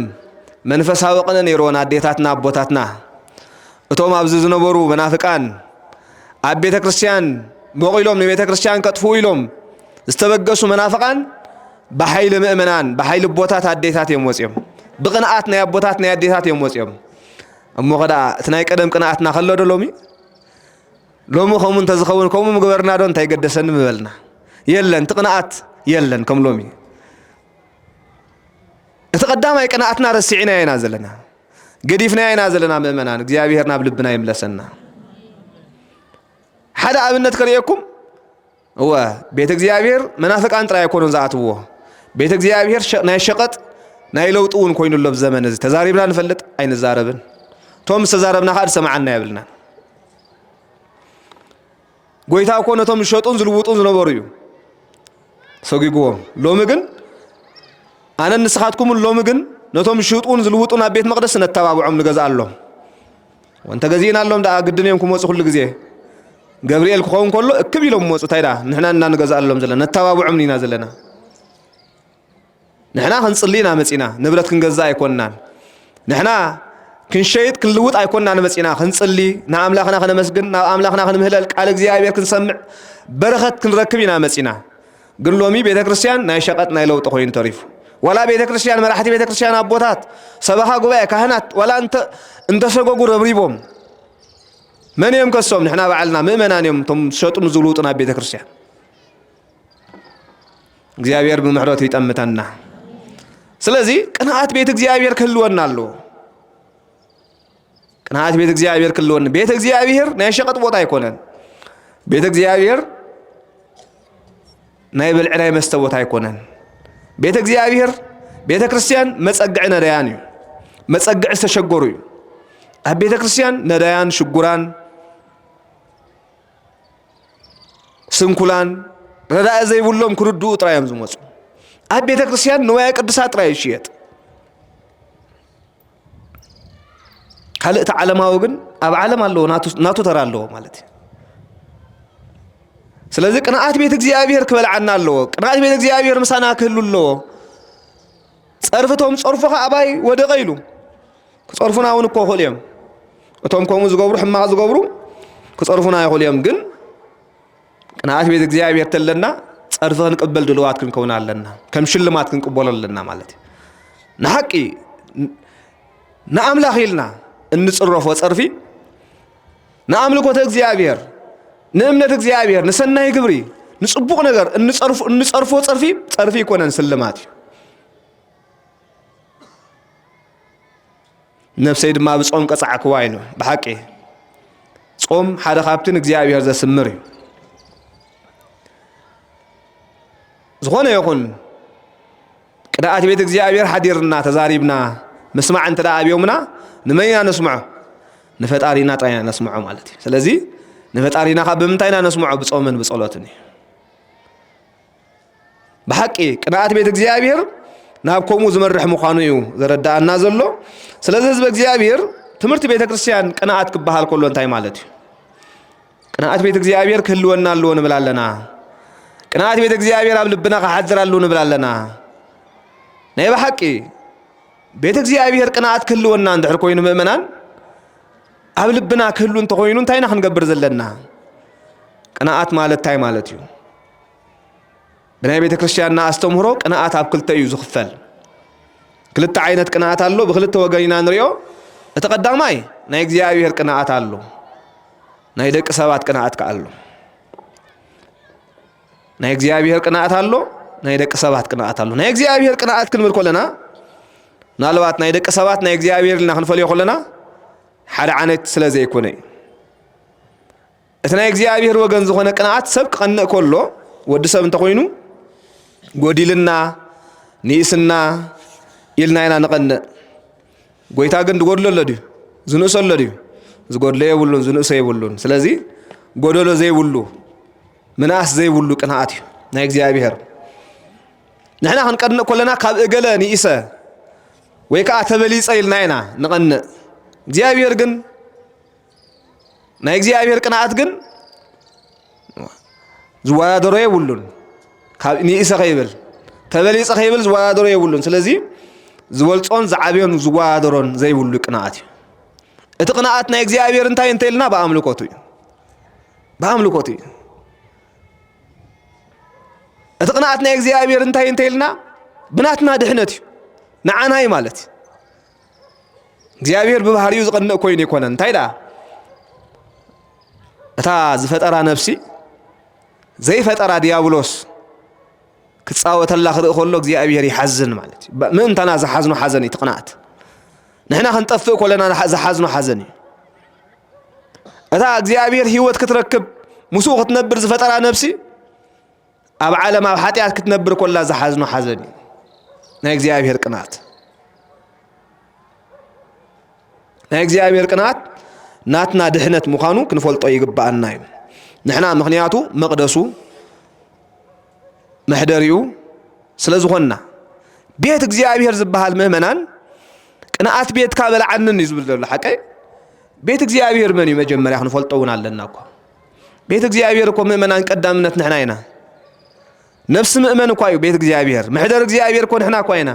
መንፈሳዊ ቅነ ነይርወን ኣዴታትና ኣቦታትና። እቶም ኣብዚ ዝነበሩ መናፍቃን ኣብ ቤተ ክርስቲያን ሞቕ ኢሎም ንቤተ ክርስቲያን ከጥፍኡ ኢሎም ዝተበገሱ መናፍቃን ብሓይሊ ምእመናን፣ ብሓይሊ ኣቦታት ኣዴታት እዮም ወጺኦም። ብቕንኣት ናይ ኣቦታት ናይ ኣዴታት እዮም ወጺኦም። እሞ ኸ ደኣ እቲ ናይ ቀደም ቅንኣትና ከሎ ዶ ሎሚ? ሎሚ ከምኡ እንተዝኸውን ከምኡ ምገበርና ዶ እንታይ ገደሰኒ ምበልና? የለን፣ እቲ ቅንኣት የለን ከም ሎሚ። እቲ ቀዳማይ ቅንኣትና ረሲዕናዮ ኢና ዘለና። ገዲፍናዮ ኢና ዘለና ምእመናን። እግዚኣብሔር ናብ ልብና ይምለሰና። ሓደ ኣብነት ከርእየኩም። እወ፣ ቤተ እግዚኣብሔር መናፍቃን ጥራይ ኣይኮኑን ዝኣትውዎ። ቤተ እግዚኣብሔር ሸ-፣ ናይ ሸቐጥ፣ ናይ ለውጢ እውን ኮይኑ ኣሎ። ብዘመን እዚ ተዛሪብና ንፈልጥ ኣይንዛረብን። እቶም ዝተዛረብና ከዓ ዝሰምዓና የብልናን። ጎይታ እኮ ነቶም ዝሸጡን ዝልውጡን ዝነበሩ እዩ ሰጒግዎም። ሎሚ ግን ኣነን ንስኻትኩምን ሎሚ ግን ነቶም ዝሽጡን ዝልውጡን ኣብ ቤት መቕደስ ነተባብዖም፣ ንገዝኣሎም። ወንተ ገዚእናሎም ደኣ ግድን እዮም ክመፁ ኩሉ ግዜ። ገብርኤል ክኸውን ከሎ እክብ ኢሎም መፁ። እንታይ ደኣ ንሕና እና ንገዝኣሎም ዘለና፣ ነተባብዖም ኢና ዘለና። ንሕና ክንጽሊ ኢና መጺና፣ ንብረት ክንገዝእ ኣይኮንናን። ንሕና ክንሸይጥ ክንልውጥ ኣይኮንናን መጺና፣ ክንጽሊ፣ ንኣምላኽና ከነመስግን፣ ናብ ኣምላኽና ክንምህለል፣ ቃል እግዚኣብሔር ክንሰምዕ፣ በረኸት ክንረክብ ኢና መጺና። ግን ሎሚ ቤተ ክርስቲያን ናይ ሸቐጥ ናይ ለውጢ ኮይኑ ተሪፉ። ዋላ ቤተ ክርስቲያን፣ መራሕቲ ቤተ ክርስቲያን፣ ኣቦታት፣ ሰበኻ ጉባኤ፣ ካህናት፣ ዋላ እንተ-፣ እንተሰጎጉ ረብሪቦም። መን እዮም ከሶም? ንሕና ባዕልና ምእመናን እዮም እቶም ዝሸጡን ዝልውጡን ኣብ ቤተ ክርስቲያን። እግዚኣብሔር ብምሕረቱ ይጠምተና። ስለዚ ቅንኣት ቤት እግዚኣብሔር ክህልወና ኣለዎ። ቅንኣት ቤት እግዚኣብሔር ክህልወና። ቤት እግዚኣብሔር ናይ ሸቐጥ ቦታ ኣይኮነን። ቤት እግዚኣብሔር ናይ ብልዒ ናይ መስተ ቦታ ኣይኮነን። ቤት እግዚኣብሔር፣ ቤተ ክርስቲያን መጸግዒ ነዳያን እዩ። መጸግዒ ዝተሸገሩ እዩ። ኣብ ቤተ ክርስቲያን ነዳያን ሽጉራን ስንኩላን ረዳኢ ዘይብሎም ክርድኡ ጥራይ እዮም ዝመፁ። ኣብ ቤተ ክርስቲያን ንዋየ ቅድሳት ጥራይ ይሽየጥ። ካልእ እቲ ዓለማዊ ግን ኣብ ዓለም ኣለዎ፣ ናቱ፣ ናቱ ተራ ኣለዎ ማለት እዩ። ስለዚ ቅንኣት ቤት እግዚኣብሔር ክበልዓና ኣለዎ። ቅንኣት ቤት እግዚኣብሔር ምሳና ክህሉ ኣለዎ። ጸርፍቶም ጸርፉ ኸኣ ኣባይ ወደቐ ኢሉ። ክጸርፉና እውን እኮ ይኽእሉ እዮም። እቶም ከምኡ ዝገብሩ፣ ሕማቕ ዝገብሩ ክጸርፉና ይኽእሉ እዮም። ግን ቅንኣት ቤት እግዚኣብሔር ተለና ጸርፊ ክንቅበል ድልዋት ክንከውን ኣለና። ከም ሽልማት ክንቅበሎ ኣለና ማለት እዩ። ንሓቂ ንኣምላኽ ኢልና እንጽረፎ ጸርፊ፣ ንኣምልኮተ እግዚኣብሔር፣ ንእምነት እግዚኣብሔር፣ ንሰናይ ግብሪ፣ ንጽቡቕ ነገር እንጸርፎ፣ እንጸርፎ ጸርፊ፣ ጸርፊ ኣይኮነን፣ ስልማት እዩ። ነፍሰይ ድማ ብጾም ቀጻዕክዋ ኢሉ። ብሓቂ ጾም ሓደ ካብቲ ንእግዚኣብሔር ዘስምር እዩ። ዝኾነ ይኹን ቅንኣት ቤት እግዚኣብሔር ሓዲርና ተዛሪብና ምስማዕ እንተ ደኣ ኣብዮምና ንመን ኢና ነስምዖ? ንፈጣሪና ጥራይ ኢና ነስምዖ ማለት እዩ። ስለዚ ንፈጣሪና ካብ ብምንታይ ኢና ነስምዖ? ብጾምን ብጸሎትን እዩ። ብሓቂ ቅንኣት ቤት እግዚኣብሔር ናብ ከምኡ ዝመርሕ ምዃኑ እዩ ዘረድኣና ዘሎ። ስለዚ ህዝቢ እግዚኣብሔር ትምህርቲ ቤተ ክርስቲያን ቅንኣት ክበሃል ከሎ እንታይ ማለት እዩ? ቅንኣት ቤት እግዚኣብሔር ክህልወና ኣለዎ ንብል ኣለና። ቅንኣት ቤት እግዚኣብሔር ኣብ ልብና ክሓድር ኣለዎ ንብል ኣለና። ናይ ብሓቂ ቤት እግዚኣብሔር ቅንኣት ክህልወና እንድሕር ኮይኑ ምእመናን ኣብ ልብና ክህሉ እንተኾይኑ እንታይ ኢና ክንገብር ዘለና? ቅንኣት ማለት እንታይ ማለት እዩ? ብናይ ቤተ ክርስቲያንና ኣስተምህሮ ቅንኣት ኣብ ክልተ እዩ ዝኽፈል። ክልተ ዓይነት ቅንኣት ኣሎ፣ ብክልተ ወገን ኢና ንሪኦ። እቲ ቀዳማይ ናይ እግዚኣብሔር ቅንኣት ኣሎ፣ ናይ ደቂ ሰባት ቅንኣት ከኣ ኣሎ። ናይ እግዚኣብሔር ቅንኣት ኣሎ፣ ናይ ደቂ ሰባት ቅንኣት ኣሎ። ናይ እግዚኣብሔር ቅንኣት ክንብል ከለና ምናልባት ናይ ደቂ ሰባት ናይ እግዚኣብሔር ኢልና ክንፈልዮ ከለና ሓደ ዓይነት ስለ ዘይኮነ እዩ። እቲ ናይ እግዚኣብሔር ወገን ዝኾነ ቅንኣት ሰብ ክቐንእ ከሎ፣ ወዲ ሰብ እንተኾይኑ፣ ጎዲልና፣ ንኢስና ኢልና ኢና ንቐንእ። ጎይታ ግን ዝጎድሎ ኣሎ ድዩ? ዝንእሶ ኣሎ ድዩ? ዝጎድሎ የብሉን፣ ዝንእሶ የብሉን። ስለዚ ጎደሎ ዘይብሉ፣ ምንኣስ ዘይብሉ ቅንኣት እዩ ናይ እግዚኣብሔር። ንሕና ክንቀንእ ከለና ካብ እገለ ንኢሰ ወይ ከዓ ተበሊጸ ኢልና ኢና ንቐንእ። እግዚኣብሔር ግን ናይ እግዚኣብሔር ቅንኣት ግን ዝወዳደሮ የብሉን። ካብ ንኢሰ ከይብል፣ ተበሊጸ ከይብል ዝወዳደሮ የብሉን። ስለዚ ዝበልጾን ዝዓብዮን ዝወዳደሮን ዘይብሉ ቅንኣት እዩ። እቲ ቅንኣት ናይ እግዚኣብሔር እንታይ እንተ ኢልና ብኣምልኮቱ እዩ። ብኣምልኮቱ እዩ። እቲ ቅንኣት ናይ እግዚኣብሔር እንታይ እንተ ኢልና ብናትና ድሕነት እዩ። ንዓናይ ማለት እዩ። እግዚኣብሔር ብባህሪኡ ዝቐንእ ኮይኑ ኣይኮነን። እንታይ ደኣ? እታ ዝፈጠራ ነፍሲ ዘይፈጠራ ዲያብሎስ ክጻወተላ ክርኢ ከሎ እግዚኣብሔር ይሓዝን ማለት እዩ። ብ-፣ ምእንታና ዝሓዝኖ ሓዘን እዩ እቲ ቅንኣት። ንሕና ክንጠፍእ ከለና ዝሓዝኖ ሓዘን እዩ። እታ እግዚኣብሔር ህይወት ክትረክብ ምስኡ ክትነብር ዝፈጠራ ነብሲ ኣብ ዓለም ኣብ ሓጢኣት ክትነብር ከላ ዝሓዝኖ ሓዘን እዩ። ናይ እግዚኣብሔር ቅንኣት ናይ እግዚኣብሔር ቅንኣት ናትና ድሕነት ምዃኑ ክንፈልጦ ይግብኣና እዩ። ንሕና ምኽንያቱ መቕደሱ መሕደሪኡ ስለ ዝኾንና፣ ቤት እግዚኣብሔር ዝበሃል ምእመናን ቅንኣት ቤትካ በልዓንን እዩ ዝብል ዘሎ ሓቀይ። ቤት እግዚኣብሔር መን እዩ መጀመርያ ክንፈልጦ እውን ኣለና እኳ። ቤት እግዚኣብሔር እኮ ምእመናን ቀዳምነት ንሕና ኢና። ነፍሲ ምእመን እኳ እዩ ቤት እግዚኣብሔር። መሕደር እግዚኣብሔር እኮ ንሕና እኳ ኢና።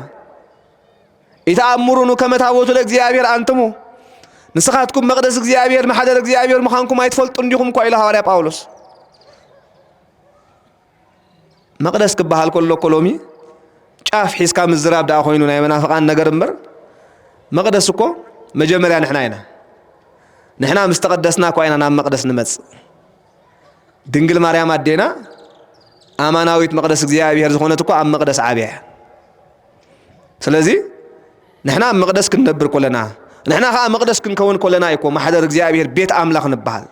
ኢተኣምሩኑ ከመ ታቦቱ ለእግዚኣብሔር ኣንትሙ፣ ንስኻትኩም መቕደስ እግዚኣብሔር ማሕደር እግዚኣብሔር ምዃንኩም ኣይትፈልጡ እንዲኹም እኳ ኢሉ ሃዋርያ ጳውሎስ። መቕደስ ክበሃል ከሎ እኮ ሎሚ ጫፍ ሒዝካ ምዝራብ ደኣ ኮይኑ ናይ መናፍቓን ነገር እምበር፣ መቕደስ እኮ መጀመርያ ንሕና ኢና። ንሕና ምስ ተቐደስና እኳ ኢና ናብ መቕደስ ንመጽእ። ድንግል ማርያም ኣዴና ኣማናዊት መቕደስ እግዚኣብሔር ዝኾነት እኮ ኣብ መቕደስ ዓብያ እያ። ስለዚ ንሕና ኣብ መቕደስ ክንነብር ኮለና፣ ንሕና ኸዓ መቕደስ ክንከውን ኮለና እኮ ማሕደር እግዚኣብሔር ቤት ኣምላኽ ንበሃል።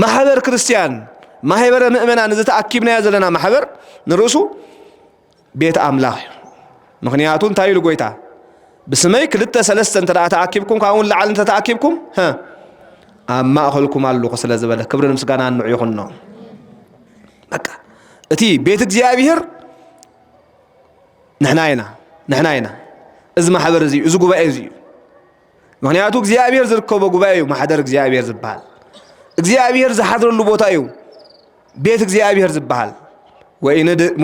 ማሕበር ክርስቲያን ማሕበረ ምእመናን እዚ ተኣኪብናዮ ዘለና ማሕበር ንርእሱ ቤት ኣምላኽ እዩ። ምኽንያቱ እንታይ ኢሉ ጎይታ? ብስመይ ክልተ ሰለስተ እንተ ደኣ ተኣኪብኩም ካብኡ ንላዕሊ እንተ ተኣኪብኩም ኣብ ማእኸልኩም ኣለኹ ስለ ዝበለ ክብርን ምስጋናን ንዑ ይኹኖ። በቃ እቲ ቤት እግዚኣብሔር ንሕና ኢና። ንሕና ኢና። እዚ ማሕበር እዚ እዚ ጉባኤ እዚ እዩ። ምኽንያቱ እግዚኣብሔር ዝርከቦ ጉባኤ እዩ ማሕደር እግዚኣብሔር ዝበሃል። እግዚኣብሔር ዝሓድረሉ ቦታ እዩ ቤት እግዚኣብሔር ዝበሃል።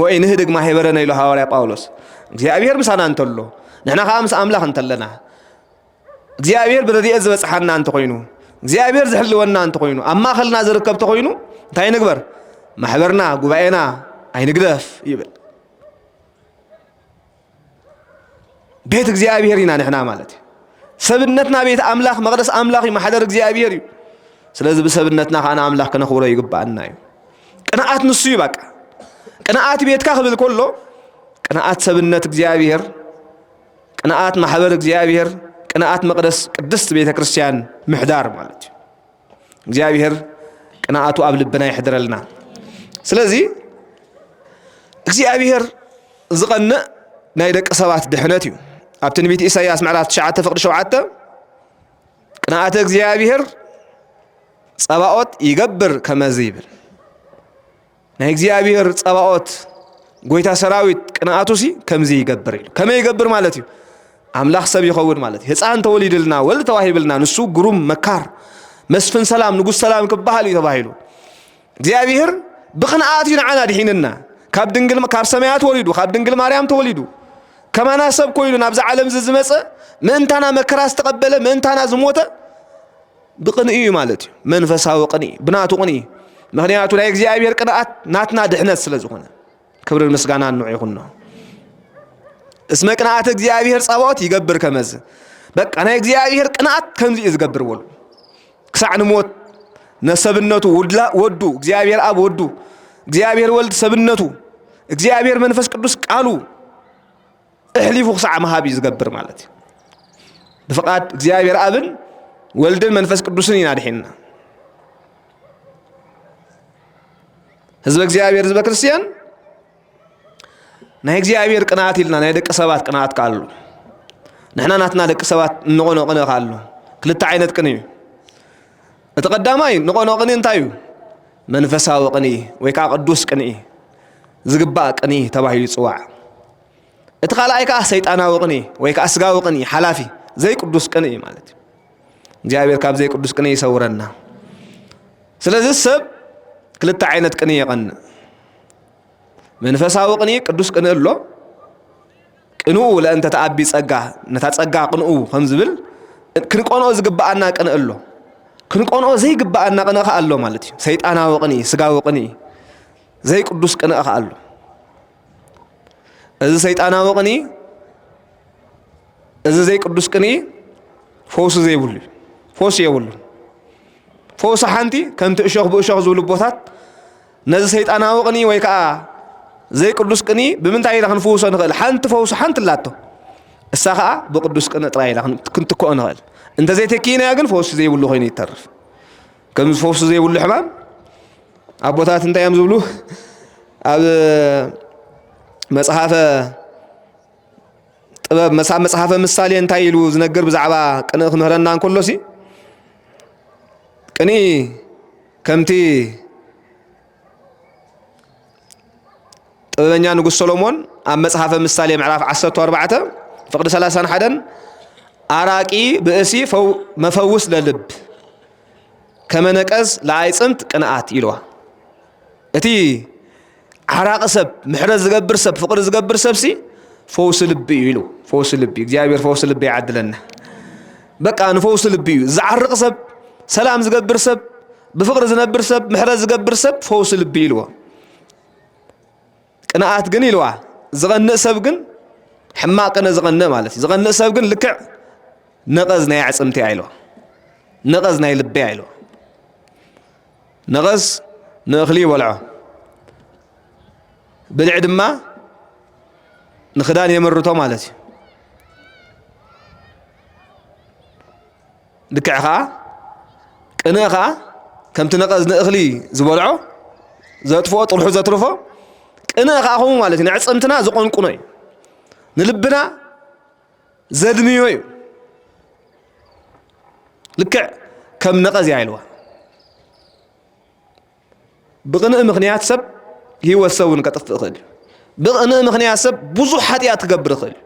ወኢንህድግ ማህበረነ ኢሉ ሃዋርያ ጳውሎስ። እግዚኣብሔር ምሳና እንተሎ ንሕና ከዓ ምስ ኣምላኽ እንተለና እግዚኣብሔር ብረድኤት ዝበፅሓና እንተኾይኑ እግዚኣብሔር ዝሕልወና እንተኾይኑ ኣብ ማእኸልና ዝርከብ ተኾይኑ እንታይ ንግበር? ማሕበርና ጉባኤና ኣይንግደፍ ይብል። ቤት እግዚኣብሔር ኢና ንሕና ማለት እዩ። ሰብነትና ቤት ኣምላኽ መቕደስ ኣምላኽ እዩ ማሕደር እግዚኣብሔር እዩ። ስለዚ ብሰብነትና ከዓ ንኣምላኽ ከነኽብሮ ይግብኣና እዩ። ቅንኣት ንሱ እዩ በቃ። ቅንኣት ቤትካ ክብል ከሎ ቅንኣት ሰብነት እግዚኣብሔር፣ ቅንኣት ማሕበር እግዚኣብሔር፣ ቅንኣት መቕደስ ቅድስት ቤተ ክርስቲያን ምሕዳር ማለት እዩ። እግዚኣብሔር ቅንኣቱ ኣብ ልብና ይሕድረልና። ስለዚ እግዚኣብሔር ዝቐንእ ናይ ደቂ ሰባት ድሕነት እዩ። ኣብ ትንቢት ኢሳይያስ ምዕራፍ ትሽዓተ ፍቕዲ ሸውዓተ ቅንኣተ እግዚኣብሔር ጸባኦት ይገብር ከመዚ ይብል። ናይ እግዚኣብሔር ጸባኦት ጎይታ ሰራዊት ቅንኣቱሲ ከምዚ ይገብር ኢሉ። ከመይ ይገብር ማለት እዩ? ኣምላኽ ሰብ ይኸውን ማለት እዩ። ህፃን ተወሊድልና፣ ወልድ ተዋሂብልና፣ ንሱ ግሩም መካር፣ መስፍን ሰላም፣ ንጉስ ሰላም ክበሃል እዩ ተባሂሉ። እግዚኣብሔር ብቕንኣት እዩ ንዓና ድሒንና። ካብ ድንግል ካብ ሰማያት ወሪዱ፣ ካብ ድንግል ማርያም ተወሊዱ፣ ከማና ሰብ ኮይኑ ናብዛ ዓለም እዚ ዝመፀ፣ ምእንታና መከራ ዝተቐበለ፣ ምእንታና ዝሞተ ብቕንኢ እዩ ማለት እዩ። መንፈሳዊ ቅንኢ፣ ብናቱ ቅንኢ። ምኽንያቱ ናይ እግዚኣብሔር ቅንኣት ናትና ድሕነት ስለ ዝኾነ። ክብርን ምስጋናን ንዑ ይኹኖ። እስመ ቅንኣት እግዚኣብሔር ጸባኦት ይገብር ከመዝ። በቃ ናይ እግዚኣብሔር ቅንኣት ከምዚ እዩ ዝገብር በሉ። ክሳዕ ንሞት ነሰብነቱ ውድላ ወዱ እግዚኣብሔር ኣብ ወዱ እግዚኣብሔር ወልድ ሰብነቱ እግዚኣብሔር መንፈስ ቅዱስ ቃሉ እሕሊፉ ክሳዕ ምሃብ እዩ ዝገብር ማለት እዩ። ብፍቓድ እግዚኣብሔር ኣብን ወልድን መንፈስ ቅዱስን ኢና ድሒንና። ህዝበ እግዚኣብሔር ህዝበ ክርስቲያን ናይ እግዚኣብሔር ቅንኣት ኢልና ናይ ደቂ ሰባት ቅንኣት ከኣሉ ንሕና ናትና ደቂ ሰባት እንቐኖ ቅንኢ ከኣሉ ክልተ ዓይነት ቅንኢ እዩ። እቲ ቀዳማይ ንቐኖ ቅንኢ እንታይ እዩ? መንፈሳዊ ቅንኢ ወይ ከዓ ቅዱስ ቅንኢ ዝግባእ ቅንኢ ተባሂሉ ይፅዋዕ። እቲ ካልኣይ ከዓ ሰይጣናዊ ቅንኢ ወይ ከዓ ስጋዊ ቅንኢ ሓላፊ ዘይቅዱስ ቅንኢ ማለት እዩ። እግዚኣብሔር ካብ ዘይቅዱስ ቅንኢ ይሰውረና። ስለዚ ሰብ ክልተ ዓይነት ቅንኢ የቐንእ። መንፈሳዊ ቅንኢ ቅዱስ ቅንኢ ኣሎ። ቅንኡ ለእንተ ተኣቢ ጸጋ፣ ነታ ጸጋ ቅንኡ ከም ዝብል ክንቀንኦ ዝግብኣና ቅንኢ ኣሎ። ክንቀንኦ ዘይግብኣና ቅንኢ ከኣ ኣሎ ማለት እዩ። ሰይጣናዊ ቅንኢ፣ ስጋዊ ቅንኢ፣ ዘይቅዱስ ቅንኢ ከኣ ኣሎ። እዚ ሰይጣናዊ ቅንኢ እዚ ዘይቅዱስ ቅንኢ ፈውሲ ዘይብሉ እዩ። ፈውሲ የብሉን። ፈውሲ ሓንቲ ከምቲ እሾኽ ብእሾኽ ዝብሉ ኣቦታት ነዚ ሰይጣናዊ ቅንኢ ወይ ከዓ ዘይቅዱስ ቅንኢ ብምንታይ ኢና ክንፍውሶ ንኽእል? ሓንቲ ፈውሲ ሓንቲ ኣላቶ። እሳ ኸዓ ብቅዱስ ቅንእ ጥራይ ኢና ክን-፣ ክንትክኦ ንኽእል። እንተዘይተኪእናያ ግን ፈውሲ ዘይብሉ ኮይኑ ይተርፍ። ከምዚ ፈውሲ ዘይብሉ ሕማም ኣቦታት እንታይ እዮም ዝብሉ? ኣብ መጽሓፈ ጥበብ መሳ-፣ መጽሓፈ ምሳሌ እንታይ ኢሉ ዝነግር ብዛዕባ ቅንእ ክምህረና እንከሎሲ፣ ቅንኢ ከምቲ ጥበበኛ ንጉስ ሰሎሞን ኣብ መጽሓፈ ምሳሌ ምዕራፍ ዓሰርተ ኣርባዕተ ፍቕዲ ሰላሳን ሓደን፣ ኣራቂ ብእሲ ፈው-፣ መፈውስ ለልብ ከመ ነቀዝ ለኣይጽምት ቅንኣት ኢልዋ። እቲ ዓራቂ ሰብ፣ ምሕረት ዝገብር ሰብ፣ ፍቕሪ ዝገብር ሰብሲ ፈውሲ ልቢ እዩ ኢሉ። ፈውሲ ልቢ፣ እግዚኣብሔር ፈውሲ ልቢ ይዓድለና። በቃ ንፈውሲ ልቢ እዩ። ዝዓርቕ ሰብ፣ ሰላም ዝገብር ሰብ፣ ብፍቕሪ ዝነብር ሰብ፣ ምሕረት ዝገብር ሰብ ፈውሲ ልቢ ኢልዎ። ቅንኣት ግን ኢልዋ። ዝቐንእ ሰብ ግን ሕማቕ ቅነ ዝቐንእ ማለት እዩ። ዝቐንእ ሰብ ግን ልክዕ ነቐዝ ናይ ኣዕጽምቲ እያ ኢልዋ። ነቐዝ ናይ ልቢ እያ ኢልዋ። ነቐዝ ንእኽሊ ይበልዖ። ብልዒ ድማ ንኽዳን የመርቶ ማለት እዩ። ልክዕ ኸዓ ቅንእ ኸዓ ከምቲ ነቐዝ ንእኽሊ ዝበልዖ ዘጥፍኦ ጥርሑ ዘትርፎ ቅንእ ኸዓ ከምኡ ማለት እዩ። ንዕጽምትና ዝቆንቁኖ እዩ። ንልብና ዘድምዮ እዩ። ልክዕ ከም ነቐዝ እያ ኢልዋ። ብቕንእ ምኽንያት ሰብ ህይወት ሰብ እውን ከጥፍእ ይኽእል እዩ። ብቕንእ ምኽንያት ሰብ ብዙሕ ሓጢኣት ክገብር ይኽእል እዩ።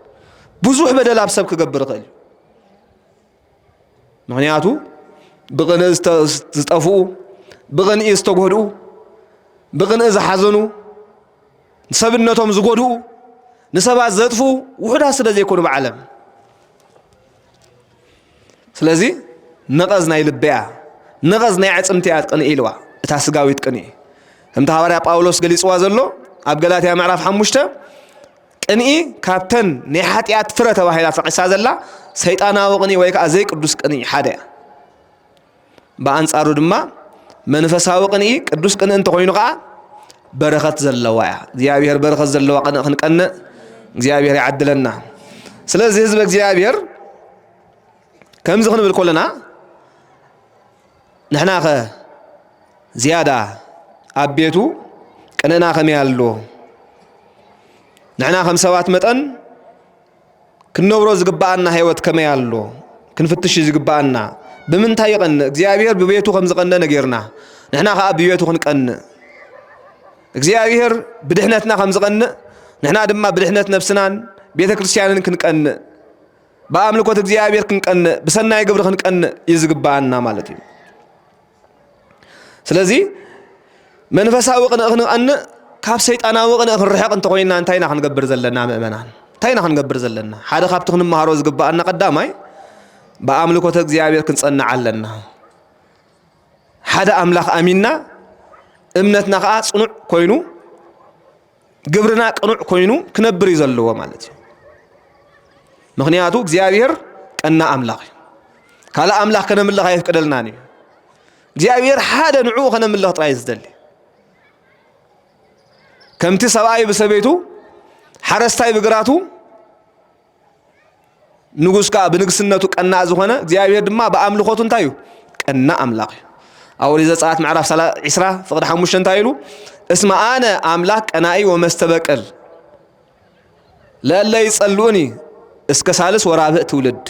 ብዙሕ በደል ኣብ ሰብ ክገብር ይኽእል እዩ። ምኽንያቱ ብቕንእ ዝተ-፣ ዝጠፍኡ፣ ብቕንኢ ዝተጎድኡ፣ ብቕንኢ ዝሓዘኑ፣ ንሰብነቶም ዝጎድኡ፣ ንሰባት ዘጥፍኡ ውሑዳት ስለ ዘይኮኑ ብዓለም። ስለዚ ነቐዝ ናይ ልቢ እያ፣ ነቐዝ ናይ ኣዕጽምቲ እያ ቅንኢ ኢልዋ፣ እታ ስጋዊት ቅንኢ። ከምቲ ሃዋርያ ጳውሎስ ገሊጽዋ ዘሎ ኣብ ገላትያ ምዕራፍ ሓሙሽተ፣ ቅንኢ ካብተን ናይ ሓጢኣት ፍረ ተባሂላ ተጠቒሳ ዘላ ሰይጣናዊ ቅንኢ ወይ ከኣ ዘይቅዱስ ቅንኢ ሓደ እያ። ብኣንጻሩ ድማ መንፈሳዊ ቅንኢ ቅዱስ ቅንኢ እንተኾይኑ ከኣ በረኸት ዘለዋ እያ። እግዚኣብሔር በረኸት ዘለዋ ቅንኢ ክንቀንእ እግዚኣብሔር ይዓድለና። ስለዚ ህዝበ እግዚኣብሔር ከምዚ ክንብል ከለና ንሕናኸ ዝያዳ ኣብ ቤቱ ቅንእና ከመይ ኣሎ? ንሕና ከም ሰባት መጠን ክንነብሮ ዝግብኣና ህይወት ከመይ ኣሎ? ክንፍትሽ እዩ ዝግብኣና። ብምንታይ ይቐንእ? እግዚኣብሔር ብቤቱ ከም ዝቐንእ ነጊርና። ንሕና ኸኣ ብቤቱ ክንቀንእ። እግዚኣብሔር ብድሕነትና ከም ዝቐንእ፣ ንሕና ድማ ብድሕነት ነብስናን ቤተ ክርስቲያንን ክንቀንእ፣ ብኣምልኮት እግዚኣብሔር ክንቀንእ፣ ብሰናይ ግብሪ ክንቀንእ እዩ ዝግብኣና ማለት እዩ። ስለዚ መንፈሳዊ ቅንኢ ክንቐንእ ካብ ሰይጣናዊ ቅንኢ ክንርሕቕ እንተኾይንና እንታይ ኢና ክንገብር ዘለና ምእመናን? እንታይ ኢና ክንገብር ዘለና? ሓደ ካብቲ ክንመሃሮ ዝግብኣና ቀዳማይ ብኣምልኮተ እግዚኣብሔር ክንጸንዕ ኣለና። ሓደ ኣምላኽ ኣሚንና እምነትና ኸኣ ጽኑዕ ኮይኑ ግብርና ቅኑዕ ኮይኑ ክነብር እዩ ዘለዎ ማለት እዩ። ምኽንያቱ እግዚኣብሔር ቀና ኣምላኽ እዩ። ካልእ ኣምላኽ ከነምልኽ ኣየፍቅደልናን እዩ። እግዚኣብሔር ሓደ ንዕኡ ከነምልኽ ጥራይ እዩ ዝደሊ። ከምቲ ሰብኣይ ብሰበይቱ፣ ሓረስታይ ብግራቱ፣ ንጉስ ከኣ ብንግስነቱ ቀናእ ዝኾነ እግዚኣብሔር ድማ ብኣምልኾቱ እንታይ እዩ? ቀናእ ኣምላኽ እዩ። ኣብ ኦሪት ዘጸኣት ምዕራፍ ሰላ-፣ ዒስራ ፍቕዲ ሓሙሽተ እንታይ ኢሉ? እስመ ኣነ ኣምላክ ቀናኢ ወመስተበቅል ለእለ ይጸልኡኒ እስከ ሳልስ ወራብዕ ትውልድ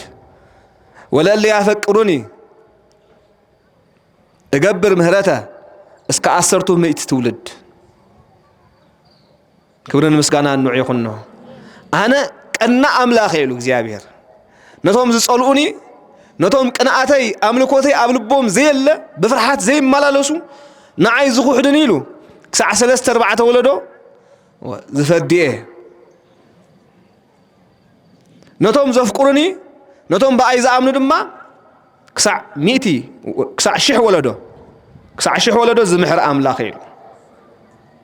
ወለእለ ያፈቅሩኒ እገብር ምህረተ እስከ ዓሰርቱ ምእቲ ትውልድ። ክብርን ምስጋናን ንዑ ይኹኖ። ኣነ ቀና ኣምላኽ እየ ኢሉ እግዚኣብሔር። ነቶም ዝጸልኡኒ፣ ነቶም ቅንኣተይ፣ ኣምልኮተይ ኣብ ልቦም ዘየለ፣ ብፍርሓት ዘይመላለሱ፣ ንዓይ ዝኹሕድኒ ኢሉ ክሳዕ ሰለስተ ኣርባዕተ ወለዶ ዝፈዲ እየ። ነቶም ዘፍቅሩኒ፣ ነቶም ብኣይ ዝኣምኑ ድማ ክሳዕ ሚእቲ፣ ክሳዕ ሽሕ ወለዶ፣ ክሳዕ ሽሕ ወለዶ ዝምሕር ኣምላኽ እዩ።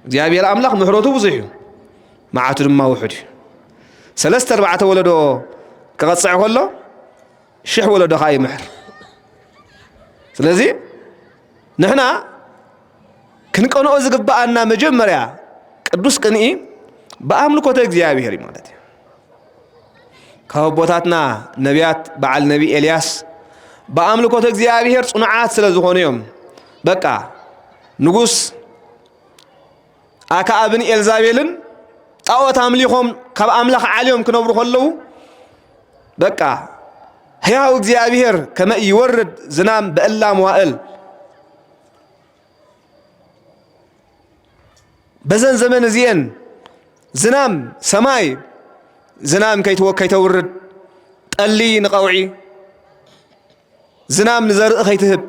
እግዚኣብሔር ኣምላኽ ምሕረቱ ብዙሕ እዩ፣ መዓቱ ድማ ውሑድ እዩ። ሰለስተ ኣርባዕተ ወለዶ ክቐጽዕ ከሎ ሽሕ ወለዶ ኸኣ ይምሕር። ስለዚ ንሕና ክንቀንኦ ዝግብኣና መጀመርያ ቅዱስ ቅንኢ ብኣምልኮተ እግዚኣብሔር እዩ ማለት እዩ። ካብ ኣቦታትና ነቢያት በዓል ነቢ ኤልያስ ብኣምልኮት እግዚኣብሔር ጽኑዓት ስለ ዝኾኑ እዮም። በቃ ንጉስ ኣክዓብን ኤልዛቤልን ጣዖት ኣምሊኾም ካብ ኣምላኽ ዓልዮም ክነብሩ ከለዉ፣ በቃ ሕያው እግዚኣብሔር ከመ ይወርድ ዝናም በእላ መዋእል፣ በዘን ዘመን እዚኤን ዝናም ሰማይ ዝናም ከይትወ- ከይተውርድ፣ ጠሊ ንቐውዒ፣ ዝናም ንዘርኢ ከይትህብ፣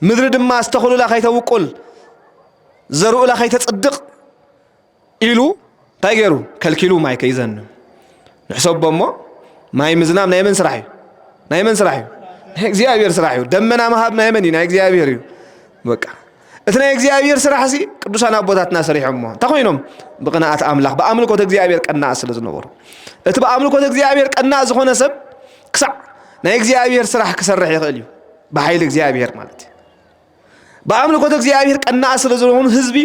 ምድሪ ድማ ዝተኽሉላ ከይተውቁል፣ ዘርኡላ ከይተጽድቕ ኢሉ እንታይ ገይሩ? ከልኪሉ ማይ ከይዘንም። ንሕሰቦ እሞ ማይ ምዝናም ናይ መን ስራሕ እዩ? ናይ መን ስራሕ እዩ? ናይ እግዚኣብሔር ስራሕ እዩ። ደመና ምሃብ ናይ መን እዩ? ናይ እግዚኣብሔር እዩ። በቃ እቲ ናይ እግዚኣብሔር ስራሕ ሲ ቅዱሳን ኣቦታትና ሰሪሖሞ። እንታይ ኮይኖም? ብቕንኣት ኣምላኽ፣ ብኣምልኮት እግዚኣብሔር ቀናእ ስለ ዝነበሩ። እቲ ብኣምልኮት እግዚኣብሔር ቀናእ ዝኾነ ሰብ ክሳዕ ናይ እግዚኣብሔር ስራሕ ክሰርሕ ይኽእል እዩ። ብሓይሊ እግዚኣብሔር ማለት እዩ። ብኣምልኮት እግዚኣብሔር ቀናእ ስለ ዝኾኑ ህዝቢ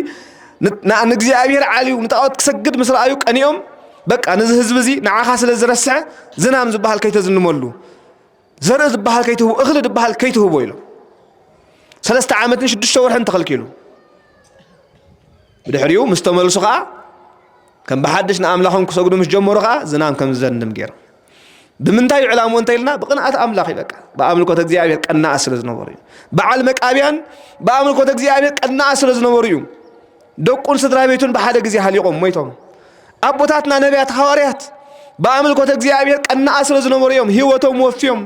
ን- ና- ንእግዚኣብሔር ዓልዩ ንጣዖት ክሰግድ ምስ ረኣዩ ቀኒኦም፣ በቃ ነዚ ህዝቢ እዚ ንዓኻ ስለ ዝረስዐ ዝናም ዝበሃል ከይተዝንመሉ፣ ዘርኢ ዝበሃል ከይትህቡ፣ እኽሊ ዝበሃል ከይትህቦ ኢሎም። ሰለስተ ዓመትን ሽዱሽተ ወርሕን ተኸልኪሉ። ብድሕሪኡ ምስ ተመልሱ ኸዓ ከም ብሓድሽ ንኣምላኾም ክሰግዱ ምስ ጀመሩ ኸዓ ዝናም ከም ዝዘንም ገይሮም። ብምንታይ እዩ ዕላምኡ እንተ ኢልና፣ ብቕንኣት ኣምላኽ እዩ። በቃ ብኣምልኮት እግዚኣብሔር ቀናኣት ስለ ዝነበሩ እዩ። በዓል መቃብያን ብኣምልኮት እግዚኣብሔር ቀናኣት ስለ ዝነበሩ እዩ። ደቁን ስድራ ቤቱን ብሓደ ግዜ ሃሊቖም ሞይቶም። ኣቦታትና ነቢያት፣ ሃዋርያት ብኣምልኮት እግዚኣብሔር ቀናኣት ስለ ዝነበሩ እዮም ህይወቶም ወፍዮም።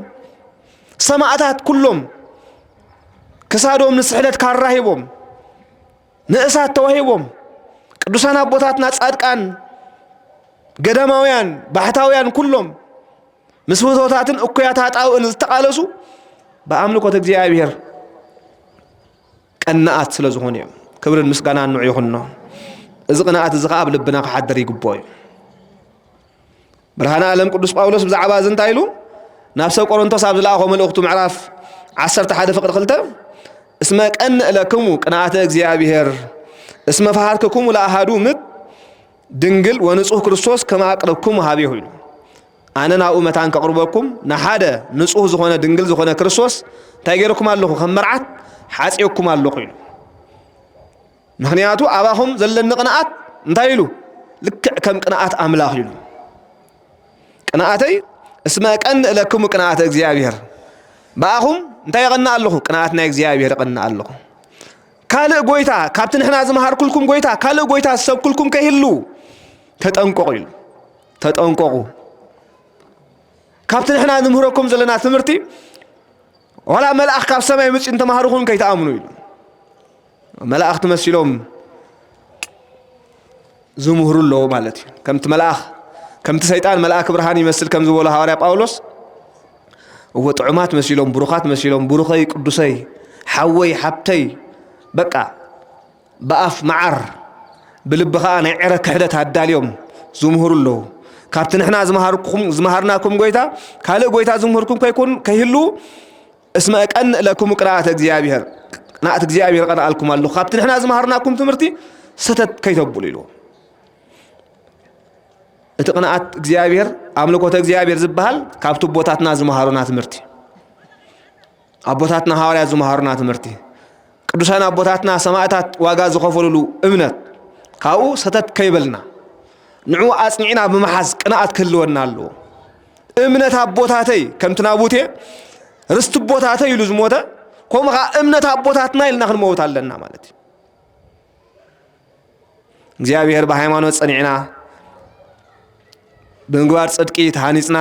ሰማእታት ኩሎም ክሳዶም ንስሕለት ካራ ሂቦም ንእሳት ተዋሂቦም። ቅዱሳን ኣቦታትና ጻድቃን፣ ገዳማውያን፣ ባሕታውያን ኩሎም ምስ ፍትወታትን እኩያት ሃጣውእን ዝተቓለሱ ብኣምልኮት እግዚኣብሔር ቀናኣት ስለ ዝኾኑ እዮም። ክብርን ምስጋናን ንዑ ይኹኖ። እዚ ቅንኣት እዚ ኸዓ ኣብ ልብና ክሓድር ይግብኦ እዩ። ብርሃነ ዓለም ቅዱስ ጳውሎስ ብዛዕባ እዚ እንታይ ኢሉ? ናብ ሰብ ቆሮንቶስ ኣብ ዝለኣኾ መልእኽቱ ምዕራፍ ዓሰርተ ሓደ ፍቕዲ ክልተ፣ "እስመ ቀንእ ለክሙ ቅንኣተ እግዚኣብሔር፣ እስመ ፈሃርክኩሙ ለኣሃዱ ምት ድንግል ወንጹህ ክርስቶስ ከመ ኣቅረብኩሙ ሀቤሁ" ኢሉ። ኣነ ናብኡ መታን ከቕርበኩም ንሓደ ንጹህ ዝኾነ ድንግል ዝኾነ ክርስቶስ እንታይ ገይረኩም ኣለኹ? ከም መርዓት ሓጽየኩም ኣለኹ ኢሉ። ምኽንያቱ ኣባኹም ዘለኒ ቅንኣት እንታይ ኢሉ? ልክዕ ከም ቅንኣት ኣምላኽ ኢሉ። ቅንኣተይ እስመ እቀንእ ለክሙ ቅንኣተ እግዚኣብሔር። ብኣኹም እንታይ እቐንእ ኣለኹ? ቅንኣት ናይ እግዚኣብሔር እቐንእ ኣለኹ። ካልእ ጎይታ፣ ካብቲ ንሕና ዝመሃርኩልኩም ጎይታ ካልእ ጎይታ ዝሰብኩልኩም ከይህሉ ተጠንቀቑ ኢሉ። ተጠንቀቑ። ካብቲ ንሕና ንምህረኩም ዘለና ትምህርቲ ዋላ መልኣኽ ካብ ሰማይ መጺኡ እንተመሃሩኹም ከይትኣምኑ ኢሉ። መላእኽቲ መሲሎም ዝምህሩ ኣለዉ ማለት እዩ። ከምቲ መልኣኽ፣ ከምቲ ሰይጣን መልኣክ ብርሃን ይመስል ከም ዝበሎ ሃዋርያ ጳውሎስ፣ እወ ጥዑማት መሲሎም፣ ብሩኻት መሲሎም፣ ብሩኸይ፣ ቅዱሰይ፣ ሓወይ፣ ሓብተይ፣ በቃ ብኣፍ መዓር ብልቢ ኸኣ ናይ ዕረ ክሕደት ኣዳልዮም ዝምህሩ ኣለዉ። ካብቲ ንሕና ዝመሃርኩም-፣ ዝመሃርናኩም ጎይታ ካልእ ጎይታ ዝምህርኩም ከይኮን-፣ ከይህሉ እስመ እቀንእ ለክሙ ቅንኣተ እግዚኣብሔር፣ ቅንኣት እግዚኣብሔር እቐንኣልኩም ኣለኹ፣ ካብቲ ንሕና ዝመሃርናኩም ትምህርቲ ሰተት ከይተብሉ ኢልዎ። እቲ ቅንኣት እግዚኣብሔር፣ ኣምልኮተ እግዚኣብሔር ዝበሃል ካብቲ ኣቦታትና ዝመሃሩና ትምህርቲ፣ ኣቦታትና ሃዋርያት ዝመሃሩና ትምህርቲ፣ ቅዱሳን ኣቦታትና ሰማእታት ዋጋ ዝኸፈሉሉ እምነት፣ ካብኡ ሰተት ከይበልና ንዕኡ ኣጽኒዕና ብምሓዝ ቅንኣት ክህልወና ኣለዎ። እምነት ኣቦታተይ ከምቲ ናቡቴ ርስቲ ኣቦታተይ ኢሉ ዝሞተ፣ ከምኡ ኸዓ እምነት ኣቦታትና ኢልና ክንመውት ኣለና ማለት እዩ። እግዚኣብሔር ብሃይማኖት ጸኒዕና፣ ብምግባር ጽድቂ ተሃኒጽና፣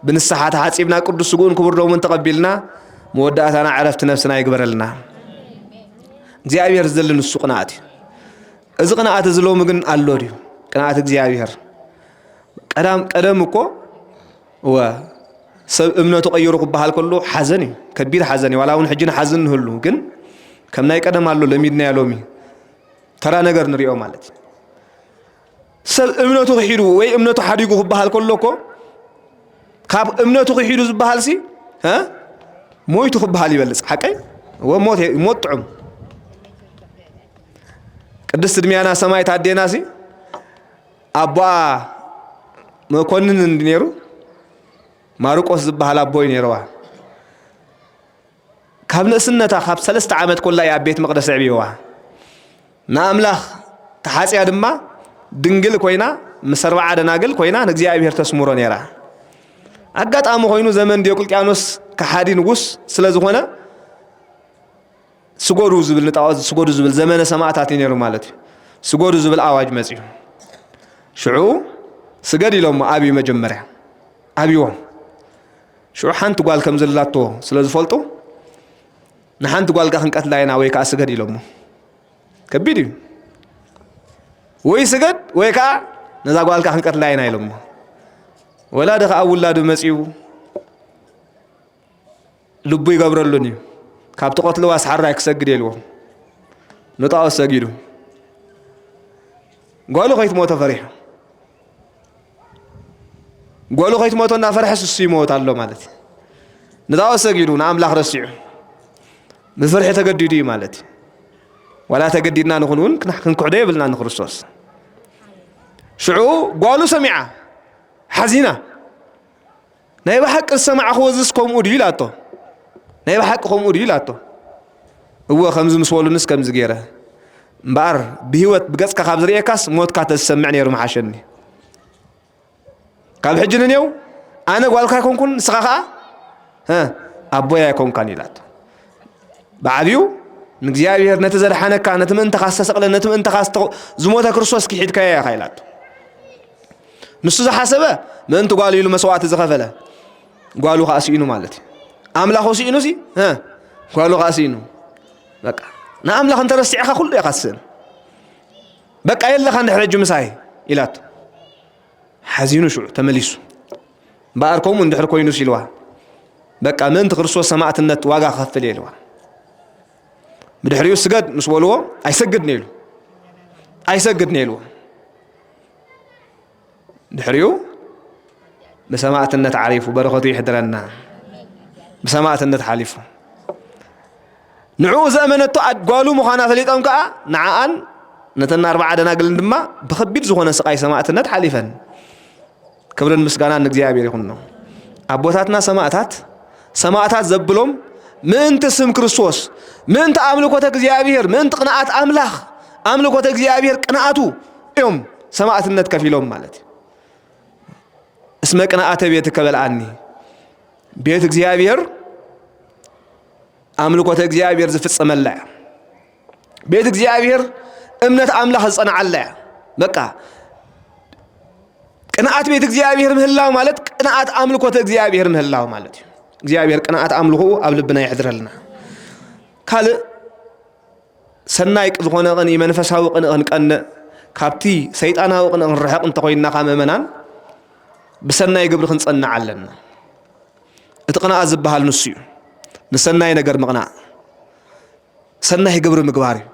ብንስሓ ተሓጺብና፣ ቅዱስ ስግኡን ክቡር ደሙን ተቐቢልና፣ መወዳእታና ዕረፍቲ ነፍስና ይግበረልና። እግዚኣብሔር ዝደሊ ንሱ ቅንኣት እዩ። እዚ ቅንኣት እዚ ሎሚ ግን ኣሎ ድዩ? ቅንኣት እግዚኣብሔር። ቀዳም-፣ ቀደም እኮ፣ እወ፣ ሰብ እምነቱ ቀይሩ ክበሃል ከሎ ሓዘን እዩ፣ ከቢድ ሓዘን እዩ። ዋላ እውን ሕጂ ንሓዝን ንህሉ፣ ግን ከም ናይ ቀደም ኣሎ፣ ለሚድናዮ ሎሚ። ተራ ነገር ንሪኦ ማለት እዩ። ሰብ እምነቱ ክሒዱ ወይ እምነቱ ሓዲጉ ክበሃል ከሎ እኮ፣ ካብ እምነቱ ክሒዱ ዝበሃል ሲ፣ እ? ሞይቱ ክበሃል ይበልጽ። ሓቀይ? እወ፣ ሞት፣ ሞት ጥዑም። ቅድስት ድሚያና ሰማዕት ኣዴና ሲ፣ ኣቦኣ መኮንን እንዲ ነይሩ፣ ማርቆስ ዝበሃል ኣቦይ ነይርዋ። ካብ ንእስነታ ካብ ሰለስተ ዓመት ኮላ እያ ኣብ ቤት መቕደስ ኣዕብይዋ። ንኣምላኽ ተሓጽያ ድማ ድንግል ኮይና ምስ ኣርብዓ ደናግል ኮይና ንእግዚኣብሔር ተስምሮ ነይራ። ኣጋጣሚ ኮይኑ ዘመን ዲዮቅልጥያኖስ ከሓዲ ንጉስ ስለ ዝኾነ ስገዱ ዝብል ንጣዖት ስገዱ ዝብል ዘመነ ሰማእታት እዩ ነይሩ ማለት እዩ። ስገዱ ዝብል ኣዋጅ መጽዩ። ሽዑ ስገድ ኢሎሞ ኣብዩ መጀመርያ ኣብዎም። ሽዑ ሓንቲ ጓል ከም ዘላቶ ስለ ዝፈልጡ ንሓንቲ ጓልካ ክንቀትላ ኢና ወይ ከዓ ስገድ ኢሎሞ። ከቢድ እዩ። ወይ ስገድ ወይ ከዓ ነዛ ጓልካ ክንቀትላ ኢና ኢሎሞ። ወላዲ ከዓ ውላዱ መጽዩ ልቡ ይገብረሉን እዩ። ካብ ትቐትልዋስ ሓራይ ክሰግድ የልዎም። ንጣዖት ሰጊዱ ጓሉ ከይትሞቶ ፈሪሑ ጓሉ ከይትሞቶ እናፈርሐ ስሱ ይሞት ኣሎ ማለት እዩ። ንጣዖት ሰጊዱ ንኣምላኽ ረሲዑ ብፍርሒ ተገዲዱ እዩ ማለት እዩ። ዋላ ተገዲድና ንኹን እውን ክና- ክንክሕዶ የብልና ንክርስቶስ። ሽዑ ጓሉ ሰሚዓ ሓዚና ናይ ብሓቂ ዝሰማዕኽዎ እዝስ ከምኡ ድዩ ኢላቶ። ናይ ብሓቂ ከምኡ ድዩ ኢላቶ። እወ ከምዚ ምስ በሉንስ ከምዚ ገይረ እምበኣር ብህይወት ብገጽካ ካብ ዝርእየካስ ሞትካ ተዝሰምዕ ነይሩ ምሓሸኒ። ካብ ሕጂ ንኔው ኣነ ጓልካ ኣይኮንኩን ንስኻ ኸዓ ኣቦይ ኣይኮንካን ኢላቶ። ብዓብዩ ንእግዚኣብሔር ነቲ ዘድሓነካ ነቲ ምእንተኻ ዝተሰቕለ ነቲ ምእንተኻ ዝሞተ ክርስቶስ ክሒድካዮ ኢኻ ኢላቶ። ንሱ ዝሓሰበ ምእንቲ ጓሉ ኢሉ መስዋእቲ ዝኸፈለ ጓሉ ከዓ ስኢኑ ማለት እዩ። ኣምላኹ ስኢኑ ሲ ጓሉ ከዓ ስኢኑ። በቃ ንኣምላኽ እንተረሲዕኻ ኩሉ ኢኻ ትስእን። በቃ የለኻ እንድሕር ሕጂ ምሳይ ኢላቶ። ሓዚኑ ሽዑ ተመሊሱ። እምበኣር ከምኡ እንድሕር ኮይኑስ ኢልዋ። በቃ ምእንቲ ክርስቶስ ሰማእትነት ዋጋ ክኸፍል እየ ኢልዋ። ብድሕሪኡ ስገድ ምስ በልዎ ኣይሰግድን ኢሉ ኣይሰግድን ኢልዎ። ድሕሪኡ ብሰማእትነት ዓሪፉ በረኸቱ ይሕድረና። ብሰማእትነት ሓሊፉ ንዕኡ ዘእመነቶ ኣድ- ጓሉ ምዃና ፈሊጦም ከኣ ንዓኣን ነተን ኣርብዓ ደናግልን ድማ ብኸቢድ ዝኾነ ስቓይ ሰማእትነት ሓሊፈን። ክብርን ምስጋናን ንእግዚኣብሔር ይኹኖ። ኣቦታትና ሰማእታት ሰማእታት ዘብሎም ምእንቲ ስም ክርስቶስ ምእንቲ ኣምልኮተ እግዚኣብሔር ምእንቲ ቅንኣት ኣምላኽ ኣምልኮተ እግዚኣብሔር ቅንኣቱ እዮም ሰማእትነት ከፊሎም ማለት እዩ። እስመ ቅንኣተ ቤትከ በልዓኒ። ቤት እግዚኣብሔር ኣምልኮተ እግዚኣብሔር ዝፍጸመላ እያ። ቤት እግዚኣብሔር እምነት ኣምላኽ ዝጸንዓላ እያ። በቃ ቅንኣት ቤት እግዚኣብሔር ምህላው ማለት ቅንኣት ኣምልኮተ እግዚኣብሔር ምህላው ማለት እዩ። እግዚኣብሔር ቅንኣት ኣምልኾኡ ኣብ ልብና የሕድረልና። ካልእ ሰናይ ዝኾነ ቅንኢ መንፈሳዊ ቅንኢ ክንቀንእ ካብቲ ሰይጣናዊ ቅንኢ ክንርሕቕ እንተኾይንና ካብ ምእመናን ብሰናይ ግብሪ ክንጸንዕ ኣለና። እቲ ቅንኣት ዝበሃል ንሱ እዩ። ንሰናይ ነገር ምቕናእ ሰናይ ግብሪ ምግባር እዩ።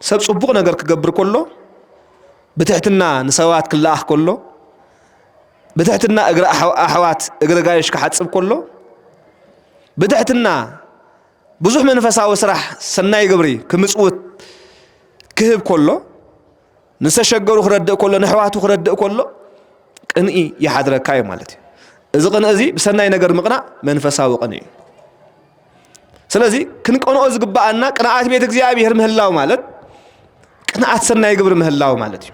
ሰብ ጽቡቕ ነገር ክገብር ከሎ ብትሕትና ንሰባት ክለኣኽ ከሎ ብትሕትና እግሪ ኣሕዋት እግሪ ጋይሽ ክሓጽብ ከሎ ብትሕትና ብዙሕ መንፈሳዊ ስራሕ ሰናይ ግብሪ ክምጽውት ክህብ ከሎ ንዝተሸገሩ ክረድእ ከሎ ንሕዋቱ ክረድእ ከሎ ቅንኢ ይሓድረካ እዩ ማለት እዩ። እዚ ቅንኢ እዚ ብሰናይ ነገር ምቕናእ መንፈሳዊ ቅንኢ እዩ። ስለዚ ክንቀንኦ ዝግብኣና ቅንኣት ቤት እግዚኣብሔር ምህላው ማለት ቅንኣት ሰናይ ግብሪ ምህላው ማለት እዩ።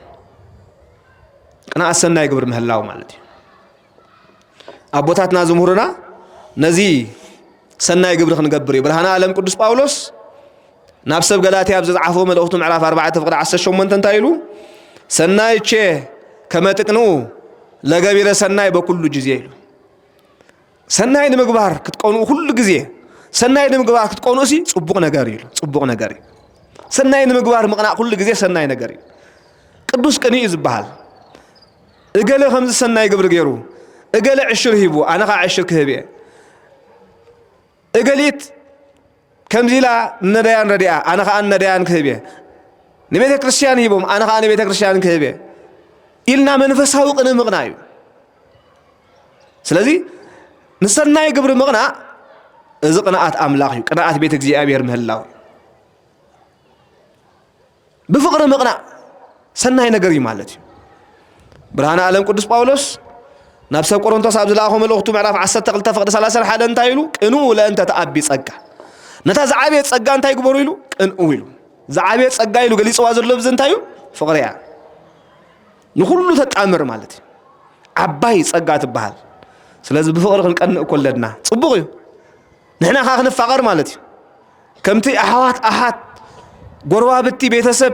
ቅንኣት ሰናይ ግብሪ ምህላው ማለት እዩ። ኣቦታትና ዝምህሩና ነዚ ሰናይ ግብሪ ክንገብር እዩ። ብርሃነ ዓለም ቅዱስ ጳውሎስ ናብ ሰብ ገላትያ ኣብ ዝጸሓፎ መልእኽቱ ምዕራፍ ኣርባዕተ ፍቕዲ ዓሰርተ ሸሞንተ እንታይ ኢሉ? ሰናይቼ ከመ ትቅንኡ ለገቢረ ሰናይ በኩሉ ጊዜ ኢሉ። ሰናይ ንምግባር ክትቀንኡ ኩሉ ግዜ ሰናይ ንምግባር ክትቀንኡ ሲ ጽቡቕ ነገር እዩ። ጽቡቕ ነገር እዩ። ሰናይ ንምግባር ምቕናእ ኩሉ ግዜ ሰናይ ነገር እዩ። ቅዱስ ቅንኢ እዩ ዝበሃል። እገለ ከምዚ ሰናይ ግብሪ ገይሩ እገለ ዕሽር ሂቡ ኣነ ኸዓ ዕሽር ክህብ እየ። እገሊት ከምዚ ኢላ ንነዳያን ረዲኣ ኣነ ኸዓ ንነዳያን ክህብ እየ። ንቤተ ክርስቲያን ሂቦም ኣነ ኸዓ ንቤተ ክርስቲያን ክህብ እየ ኢልና መንፈሳዊ ቅንኢ ምቕናእ እዩ። ስለዚ ንሰናይ ግብሪ ምቕናእ እዚ ቅንኣት ኣምላኽ እዩ። ቅንኣት ቤት እግዚኣብሔር ምህላው እዩ። ብፍቕሪ ምቕናእ ሰናይ ነገር እዩ ማለት እዩ። ብርሃነ ዓለም ቅዱስ ጳውሎስ ናብ ሰብ ቆሮንቶስ ኣብ ዝለኣኾ መልእኽቱ ምዕራፍ ዓሰርተ ክልተ ፍቕዲ ሰላሳ ሓደ እንታይ ኢሉ? ቅንኡ ለእንተ ተኣቢ ጸጋ። ነታ ዝዓበየ ጸጋ እንታይ ግበሩ ኢሉ? ቅንኡ ኢሉ። ዝዓበየ ጸጋ ኢሉ ገሊጽዋ ዘሎ ብዚ እንታይ እዩ? ፍቕሪ እያ። ንኹሉ ተጣምር ማለት እዩ። ዓባይ ጸጋ ትበሃል። ስለዚ ብፍቕሪ ክንቀንእ እኮ ኣለና። ጽቡቕ እዩ። ንሕና ከኣ ክንፋቐር ማለት እዩ። ከምቲ ኣሕዋት ኣሓት፣ ጎረባብቲ፣ ቤተሰብ፣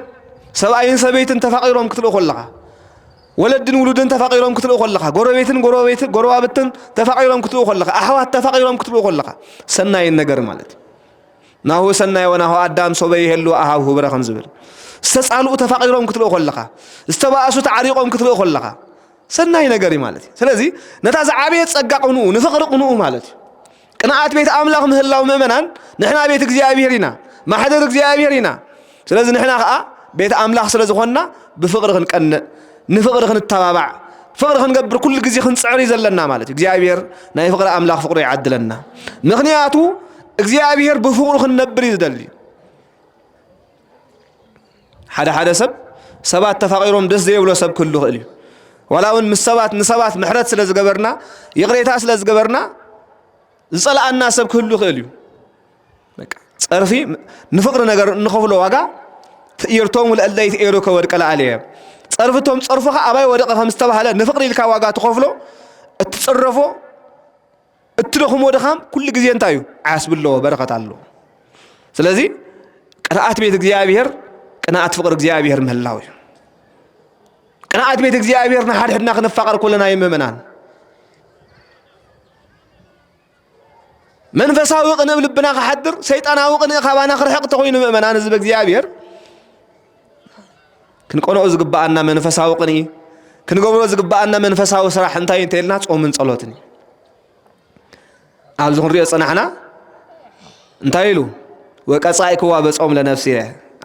ሰብኣይን ሰበይትን ተፋቒሮም ክትርኢ ከለኻ፣ ወለድን ውሉድን ተፋቒሮም ክትርኢ ከለኻ፣ ጎረቤትን ጎረቤት-፣ ጎረባብትን ተፋቒሮም ክትርኢ ከለኻ፣ ኣሕዋት ተፋቒሮም ክትርኢ ከለኻ፣ ሰናይን ነገር ማለት እዩ። ናሁ ሰናይ ወናሁ ኣዳም ሶበ ይሄሉ ኣሃው ህብረ ከም ዝብል፣ ዝተጻልኡ ተፋቒሮም ክትርኢ ከለኻ፣ ዝተባእሱ ተዓሪቖም ክትርኢ ከለኻ፣ ሰናይ ነገር እዩ ማለት እዩ። ስለዚ ነታ ዝዓበየ ጸጋ ቅንኡ፣ ንፍቕሪ ቅንኡ ማለት እዩ። ቅንኣት ቤት ኣምላኽ ምህላው ምእመናን፣ ንሕና ቤት እግዚኣብሔር ኢና፣ ማሕደር እግዚኣብሔር ኢና። ስለዚ ንሕና ኸኣ ቤት ኣምላኽ ስለ ዝኾንና ብፍቕሪ ክንቀንእ፣ ንፍቕሪ ክንተባባዕ፣ ፍቕሪ ክንገብር ኩሉ ግዜ ክንጽዕር እዩ ዘለና ማለት እዩ። እግዚኣብሔር ናይ ፍቕሪ ኣምላኽ ፍቕሩ ይዓድለና። ምኽንያቱ እግዚኣብሔር ብፍቕሩ ክንነብር እዩ ዝደሊ። ሓደ ሓደ ሰብ ሰባት ተፋቒሮም ደስ ዘይብሎ ሰብ ክህሉ ይኽእል እዩ። ዋላ እውን ምስ ሰባት፣ ንሰባት ምሕረት ስለ ዝገበርና፣ ይቕሬታ ስለ ዝገበርና ዝጸልኣና ሰብ ክህሉ ይኽእል እዩ። በቃ ጸርፊ ንፍቕሪ ነገር እንኸፍሎ ዋጋ፣ ትእየርቶም ለእለ ይትኤሩ ከወድቀ ለዓልየ። ጸርፍቶም ጸርፎኻ ኣባይ ወደቐ ከም ዝተባህለ ንፍቕሪ ኢልካ ዋጋ ትኸፍሎ፣ እትጽረፎ፣ እትደኽሞ ድኻም ኩሉ ግዜ እንታይ እዩ? ዓስቢ ኣለዎ፣ በረኸት ኣለዎ። ስለዚ ቅንኣት ቤት እግዚኣብሔር፣ ቅንኣት ፍቕሪ እግዚኣብሔር ምህላው እዩ። ቅንኣት ቤት እግዚኣብሔር ንሓድሕድና ክንፋቐር ከለና እዩ ምእመናን። መንፈሳዊ ቅንእ ኣብ ልብና ክሓድር፣ ሰይጣናዊ ቅንእ ካባና ክርሕቕ ተኾይኑ ምእመናን ህዝቢ እግዚኣብሔር፣ ክንቀንኦ ዝግብኣና መንፈሳዊ ቅንኢ፣ ክንገብሮ ዝግብኣና መንፈሳዊ ስራሕ እንታይ እንተኢልና ጾምን ጸሎትን እዩ። ኣብዚ ክንሪኦ ዝጸናሕና እንታይ ኢሉ? "ወቀጻእክዋ በጾም ለነፍስየ"።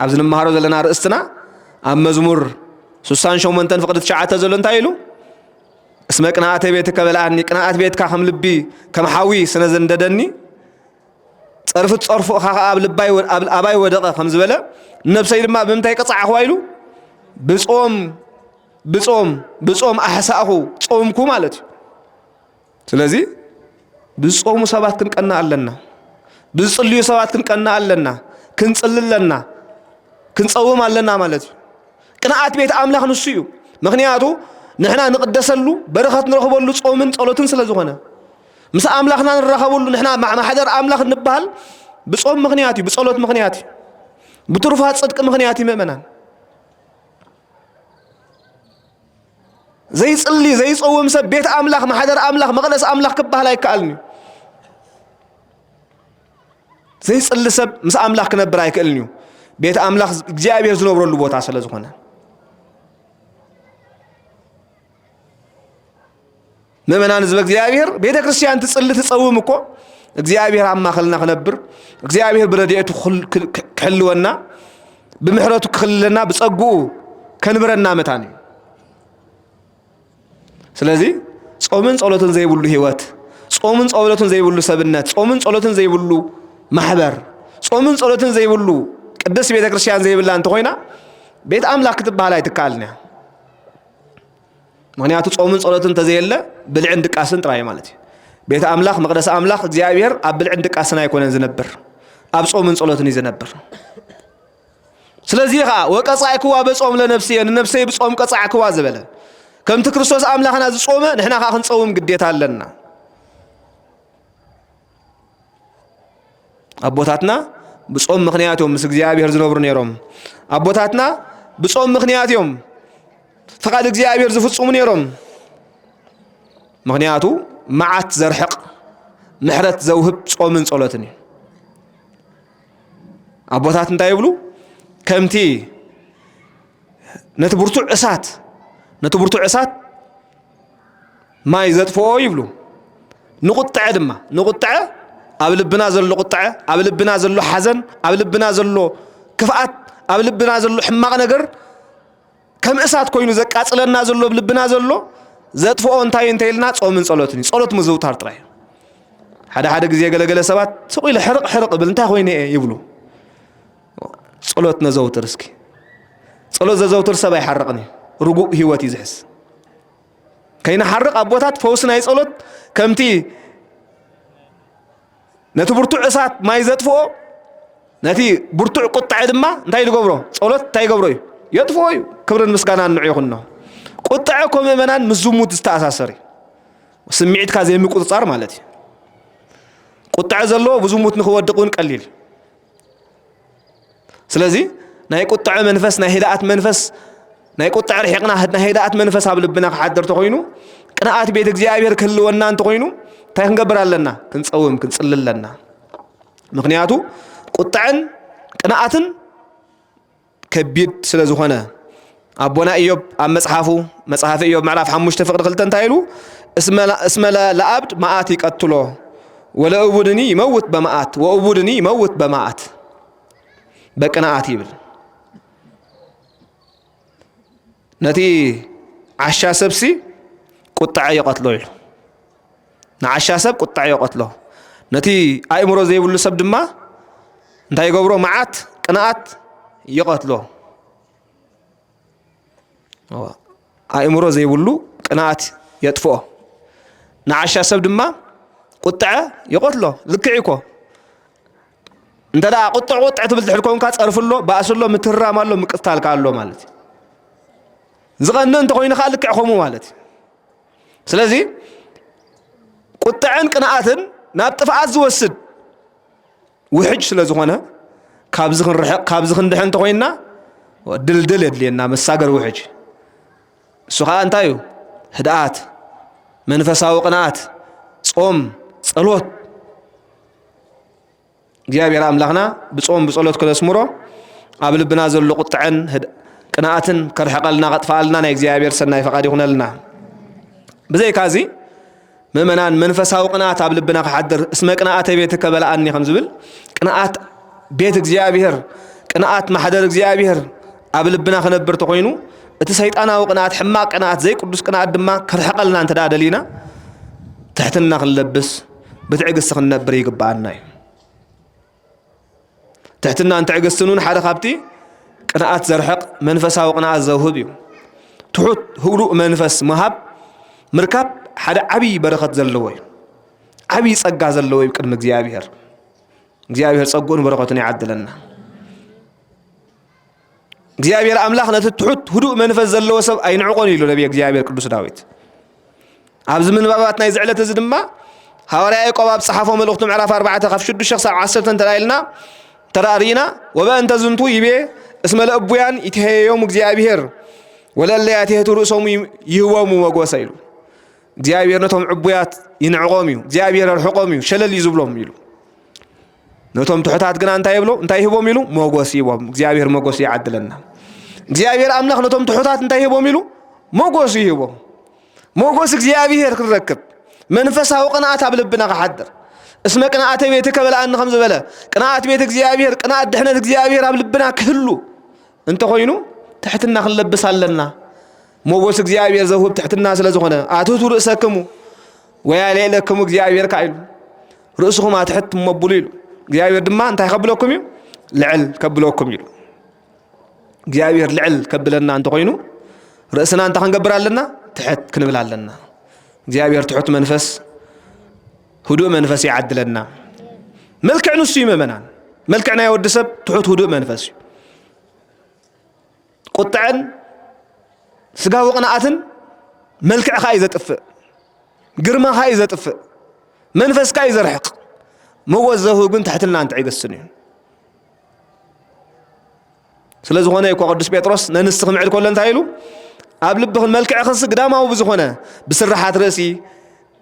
ኣብዚ ንመሃሮ ዘለና ርእስትና ኣብ መዝሙር ስሳን ሸሞንተን ፍቕዲ ትሽዓተ ዘሎ እንታይ ኢሉ? "እስመ ቅንኣተ ቤትከ በልዓኒ"፣ ቅንኣት ቤትካ ከም ልቢ፣ ከም ሓዊ ስለ ዘንደደኒ፣ ጸርፊ ትጸርፎ ኢኻ ኸኣ ኣብ ልባይ ወ-፣ ኣብ ኣባይ ወደቐ ከም ዝበለ፣ ነብሰይ ድማ ብምንታይ ቀጻዕኽዋ ኢሉ? ብጾም፣ ብጾም፣ ብጾም ኣሕሳእኹ፣ ጾምኩ ማለት እዩ። ስለዚ ብዝጾሙ ሰባት ክንቀና ኣለና። ብዝጽልዩ ሰባት ክንቀና ኣለና። ክንጽሊ ኣለና። ክንጸውም ኣለና ማለት እዩ። ቅንኣት ቤት ኣምላኽ ንሱ እዩ። ምኽንያቱ ንሕና ንቕደሰሉ፣ በረኸት ንረኽበሉ ጾምን ጸሎትን ስለ ዝኾነ። ምስ ኣምላኽና ንራኸበሉ፣ ንሕና ማ-፣ ማሕደር ኣምላኽ እንበሃል ብጾም ምኽንያት እዩ፣ ብጸሎት ምኽንያት እዩ፣ ብትሩፋት ጽድቂ ምኽንያት እዩ ምእመናን። ዘይጽሊ፣ ዘይጸውም ሰብ ቤት ኣምላኽ፣ ማሕደር ኣምላኽ፣ መቕደስ ኣምላኽ ክበሃል ኣይከኣልን እዩ። ዘይጽሊ ሰብ ምስ ኣምላኽ ክነብር ኣይክእልን እዩ። ቤት ኣምላኽ እግዚኣብሔር ዝነብረሉ ቦታ ስለ ዝኾነ። ምእመናን ህዝበ እግዚኣብሔር፣ ቤተ ክርስቲያን ትጽሊ ትጸውም እኮ እግዚኣብሔር ኣብ ማእከልና ክነብር፣ እግዚኣብሔር ብረድኤቱ ክል-፣ ክል-፣ ክሕልወና፣ ብምሕረቱ ክኽልለና፣ ብጸግኡ ከንብረና መታን እዩ። ስለዚ ጾምን ጸሎትን ዘይብሉ ህይወት፣ ጾምን ጸሎትን ዘይብሉ ሰብነት፣ ጾምን ጸሎትን ዘይብሉ ማሕበር፣ ጾምን ጸሎትን ዘይብሉ ቅድስት ቤተ ክርስቲያን ዘይብላ እንተኾይና ቤት ኣምላኽ ክትበሃል ኣይትከኣልን እያ። ምኽንያቱ ጾምን ጸሎትን እንተዘየለ ብልዕን ድቃስን ጥራይ ማለት እዩ። ቤት ኣምላኽ፣ መቕደስ ኣምላኽ እግዚኣብሔር ኣብ ብልዕን ድቃስን ኣይኮነን ዝነብር፣ ኣብ ጾምን ጸሎትን እዩ ዝነብር። ስለዚ ኸዓ "ወቀጻዕክዋ በጾም ለነፍስየ"፣ ንነፍሰይ ብጾም ቀጻዕክዋ ዝበለ፣ ከምቲ ክርስቶስ ኣምላኽና ዝጾመ ንሕና ኸዓ ክንጸውም ግዴታ ኣለና። ኣቦታትና ብጾም ምኽንያት እዮም ምስ እግዚኣብሔር ዝነብሩ ነይሮም። ኣቦታትና ብጾም ምኽንያት እዮም ፍቓድ እግዚኣብሔር ዝፍጽሙ ነይሮም። ምኽንያቱ መዓት ዘርሕቕ፣ ምሕረት ዘውህብ ጾምን ጸሎትን እዩ። ኣቦታት እንታይ ይብሉ? ከምቲ ነቲ ብርቱዕ እሳት፣ ነቲ ብርቱዕ እሳት ማይ ዘጥፍኦ ይብሉ። ንቁጥዐ ድማ፣ ንቁጥዐ፣ ኣብ ልብና ዘሎ ቁጥዐ፣ ኣብ ልብና ዘሎ ሓዘን፣ ኣብ ልብና ዘሎ ክፍኣት፣ ኣብ ልብና ዘሎ ሕማቕ ነገር ከም እሳት ኮይኑ ዘቃጽለና ዘሎ፣ ኣብ ልብና ዘሎ ዘጥፍኦ እንታይ እንተ ኢልና ጾምን ጸሎትን እዩ። ጸሎት ምዝውታር ጥራይ። ሓደ ሓደ ግዜ ገለገለ ሰባት ስቕ ኢለ ሕርቕ ሕርቕ እብል፣ "እንታይ ኮይነ እየ?" ይብሉ። ጸሎት ነዘውትር እስኪ። ጸሎት ዘዘውትር ሰብ ኣይሓርቕን እዩ። ርጉእ ህይወት እዩ ዝሕዝ። ከይንሓርቕ ኣቦታት ፈውሲ ናይ ጸሎት ከምቲ ነቲ ብርቱዕ እሳት ማይ ዘጥፍኦ፣ ነቲ ብርቱዕ ቁጥዐ ድማ እንታይ ዝገብሮ? ጸሎት እንታይ ይገብሮ እዩ? የጥፍኦ እዩ። ክብርን ምስጋናን ንዑ ይኹኖ። ቁጥዐ እኮ ምእመናን ምስ ዝሙት ዝተኣሳሰር እዩ። ስምዒትካ ዘይምቁጽጻር ማለት እዩ። ቁጥዐ ዘለዎ ብዝሙት ንኽወድቕ እውን ቀሊል። ስለዚ ናይ ቁጥዐ መንፈስ፣ ናይ ህድኣት መንፈስ፣ ናይ ቁጥዐ ርሒቕና ናይ ህድኣት መንፈስ ኣብ ልብና ክሓድር ተኾይኑ፣ ቅንኣት ቤት እግዚኣብሔር ክህልወና እንተኾይኑ እንታይ ክንገብር ኣለና? ክንጸውም፣ ክንጽሊ ኣለና። ምኽንያቱ ቁጥዐን ቅንኣትን ከቢድ ስለ ዝኾነ ኣቦና ኢዮብ ኣብ መጽሓፉ፣ መጽሓፈ ኢዮብ ምዕራፍ ሓሙሽተ ፍቕዲ ክልተ እንታይ ኢሉ? "እስመ ላ-፣ እስመ ለ-፣ ለአብድ መዓት ይቀትሎ ወለእቡድኒ ይመውት በመዓት፣ ወእቡድኒ ይመውት በመዓት በቅንኣት" ይብል። ነቲ ዓሻ ሰብሲ ቁጥዐ ይቐትሎ ኢሉ። ንዓሻ ሰብ ቁጥዐ ይቐትሎ። ነቲ ኣእምሮ ዘይብሉ ሰብ ድማ እንታይ ይገብሮ? መዓት፣ ቅንኣት ይቐትሎ። እዋ፣ ኣእምሮ ዘይብሉ ቅንኣት የጥፍኦ። ንዓሻ ሰብ ድማ ቁጥዐ ይቐትሎ። ልክዕ እኮ። እንተ ደኣ ቁጥዕ ቁጥዕ ትብል ድሕር ኮንካ፣ ጸርፊ ኣሎ፣ ባእሲ ኣሎ፣ ምትህራም ኣሎ፣ ምቅትታልካ ኣሎ ማለት እዩ። ዝቐንእ እንተኾይኑ ከኣ ልክዕ ከምኡ ማለት እዩ። ስለዚ ቁጥዐን ቅንኣትን ናብ ጥፍኣት ዝወስድ ውሕጅ ስለ ዝኾነ፣ ካብዚ ክንርሕቕ፣ ካብዚ ክንድሕን እንተኾይንና፣ ድልድል የድልየና፣ መሳገር ውሕጅ። እሱ ኸኣ እንታይ እዩ? ህድኣት፣ መንፈሳዊ ቅንኣት፣ ጾም፣ ጸሎት። እግዚኣብሔር ኣምላኽና ብጾም ብጸሎት ክነስምሮ፣ ኣብ ልብና ዘሎ ቁጥዐን ህድ-፣ ቅንኣትን ከርሕቐልና፣ ከጥፍኣልና ናይ እግዚኣብሔር ሰናይ ፈቓድ ይኹነልና። ብዘይካዚ ምእመናን መንፈሳዊ ቅንኣት ኣብ ልብና ክሓድር፣ "እስመ ቅንኣተ ቤትከ በልዓኒ" ከም ዝብል፣ ቅንኣት ቤት እግዚኣብሔር፣ ቅንኣት ማሕደር እግዚኣብሔር ኣብ ልብና ክነብር ተኾይኑ፣ እቲ ሰይጣናዊ ቅንኣት፣ ሕማቕ ቅንኣት፣ ዘይቅዱስ ቅንኣት ድማ ከርሕቐልና እንተ ደኣ ደሊና፣ ትሕትና ክንለብስ፣ ብትዕግስቲ ክንነብር ይግብኣና እዩ። ትሕትናን ትዕግስትን እውን ሓደ ካብቲ ቅንኣት ዘርሕቕ መንፈሳዊ ቅንኣት ዘውህብ እዩ። ትሑት ህዱእ መንፈስ ምሃብ፣ ምርካብ ሓደ ዓብዪ በረኸት ዘለዎ እዩ። ዓብዪ ጸጋ ዘለዎ እዩ ቅድሚ እግዚኣብሔር። እግዚኣብሔር ጸግኡን በረኸቱን ይዓድለና። እግዚኣብሔር ኣምላኽ ነቲ ትሑት ህዱእ መንፈስ ዘለዎ ሰብ ኣይንዕቖን ኢሉ ነቢየ እግዚኣብሔር ቅዱስ ዳዊት። ኣብዚ ምንባባት ናይዚ ዕለት እዚ ድማ ሃዋርያ ያዕቆብ ኣብ ጸሓፎ መልእኽቱ ምዕራፍ ኣርባዕተ ካብ ሽዱሽተ ክሳብ ዓሰርተ እንተ ኢልና፣ እንተ ርኢና፣ "ወበእንተ ዝንቱ ይቤ እስመ ለእቡያን ይትሄዮም እግዚኣብሔር ወለእለ ያትሄቱ ርእሶሙ ይህቦሙ መጎሰ" ኢሉ። እግዚኣብሔር ነቶም ዕቡያት ይንዕቖም እዩ፣ እግዚኣብሔር ኣርሕቖም እዩ፣ ሸለል እዩ ዝብሎም ኢሉ። ነቶም ትሑታት ግና እንታይ ይብሎ? እንታይ ይህቦም ኢሉ? ሞጎስ ይህቦም። እግዚኣብሔር ሞጎስ ይዓድለና። እግዚኣብሔር ኣምላኽ ነቶም ትሑታት እንታይ ይህቦም ኢሉ? ሞጎስ ይህቦም። ሞጎስ እግዚኣብሔር ክንረክብ፣ መንፈሳዊ ቅንኣት ኣብ ልብና ክሓድር፣ "እስመ ቅንኣተ ቤትከ በልዓኒ" ከም ዝበለ፣ ቅንኣት ቤት እግዚኣብሔር፣ ቅንኣት ድሕነት እግዚኣብሔር ኣብ ልብና ክህሉ እንተኾይኑ፣ ትሕትና ክንለብስ ኣለና። ሞጎስ እግዚኣብሔር ዘውህብ ትሕትና ስለ ዝኾነ፣ "ኣትህቱ ርእሰክሙ ወያልዕለክሙ እግዚኣብሔር" ከኣ ኢሉ፣ "ርእስኹም ኣትሕት እሞ ኣብሉ" ኢሉ። እግዚኣብሔር ድማ እንታይ ከብለኩም እዩ? ልዕል ከብለኩም ኢሉ። እግዚኣብሔር ልዕል ከብለና እንተኾይኑ፣ ርእስና እንታይ ክንገብር ኣለና? ትሕት ክንብል ኣለና። እግዚኣብሔር ትሑት መንፈስ፣ ህዱእ መንፈስ ይዓድለና። መልክዕ ንሱ እዩ ምእመናን። መልክዕ ናይ ወዲ ሰብ ትሑት ህዱእ መንፈስ እዩ። ቁጥዐን ስጋዊ ቅንኣትን መልክዕኻ እዩ ዘጥፍእ፣ ግርማኻ እዩ ዘጥፍእ፣ መንፈስካ እዩ ዘርሕቕ። መወዘሁ ግን ትሕትናን ትዕግስትን እዩ። ስለ ዝኾነ እኮ ቅዱስ ጴጥሮስ ነንስቲ ክምዕድ ከሎ እንታይ ኢሉ? "ኣብ ልብኽን መልክዕኽንስ ግዳማዊ ብዝኾነ ብስርሓት ርእሲ፣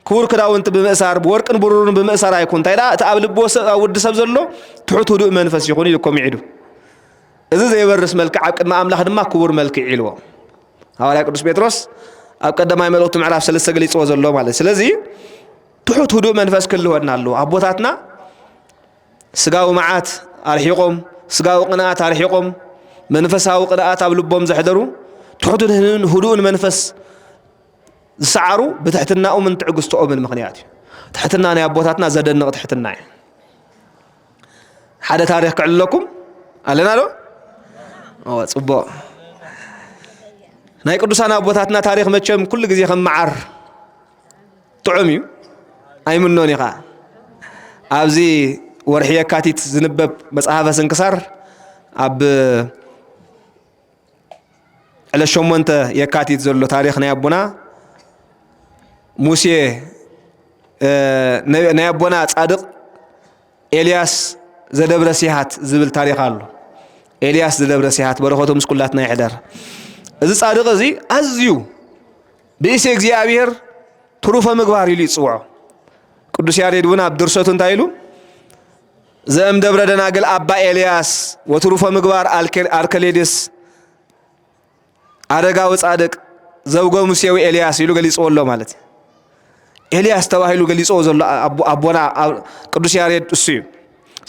ክቡር ክዳውንቲ ብምእሳር፣ ብወርቅን ብሩርን ብምእሳር ኣይኩን። እንታይ ደኣ እቲ ኣብ ልቢ ወሰ-፣ ኣብ ወዲ ሰብ ዘሎ ትሑት ህዱእ መንፈስ ይኹን" ኢሉ እኮ ምዒዱ። "እዚ ዘይበርስ መልክዕ ኣብ ቅድሚ ኣምላኽ ድማ ክቡር መልክዕ" ኢልዎ። ሃዋርያ ቅዱስ ጴጥሮስ ኣብ ቀዳማይ መልእኽቱ ምዕራፍ ሰለስተ ገሊጽዎ ዘሎ ማለት። ስለዚ ትሑት ህዱእ መንፈስ ክህልወና ኣለዎ። ኣቦታትና ስጋዊ መዓት ኣርሒቖም፣ ስጋዊ ቅንኣት ኣርሒቖም፣ መንፈሳዊ ቅንኣት ኣብ ልቦም ዘሕደሩ፣ ትሑትን ህዱእን መንፈስ ዝሰዓሩ ብትሕትናኦምን ትዕግስቶኦምን ምኽንያት እዩ። ትሕትና ናይ ኣቦታትና ዘደንቕ ትሕትና እዩ። ሓደ ታሪኽ ክዕልለኩም ኣለና ዶ? እወ፣ ጽቡቕ። ናይ ቅዱሳን ኣቦታትና ታሪኽ መቸም ኩሉ ግዜ ከም መዓር ጥዑም እዩ፣ ኣይምኖን እዩ ኸዓ። ኣብዚ ወርሒ የካቲት ዝንበብ መጽሓፈ ስንክሳር ኣብ ዕለት ሸሞንተ የካቲት ዘሎ ታሪኽ ናይ ኣቦና ሙሴ፣ እ፣ ናይ፣ ናይ ኣቦና ጻድቕ ኤልያስ ዘደብረ ሲሃት ዝብል ታሪኽ ኣሎ። ኤልያስ ዘደብረ ሲሃት በረኸቱ ምስ ኩላትና ይሕደር። እዚ ጻድቕ እዚ ኣዝዩ ብእሴ እግዚኣብሔር ትሩፈ ምግባር ኢሉ ይጽውዖ። ቅዱስ ያሬድ እውን ኣብ ድርሰቱ እንታይ ኢሉ? "ዘእም ደብረ ደናግል ኣባ ኤልያስ ወትሩፈ ምግባር ኣልኬ-፣ ኣርከሌድስ ኣረጋዊ ጻድቅ ዘውገ ሙሴዊ ኤልያስ" ኢሉ ገሊጽዎ ኣሎ ማለት እዩ። ኤልያስ ተባሂሉ ገሊጽዎ ዘሎ ኣቦ-፣ ኣቦና ኣብ-፣ ቅዱስ ያሬድ እሱ እዩ።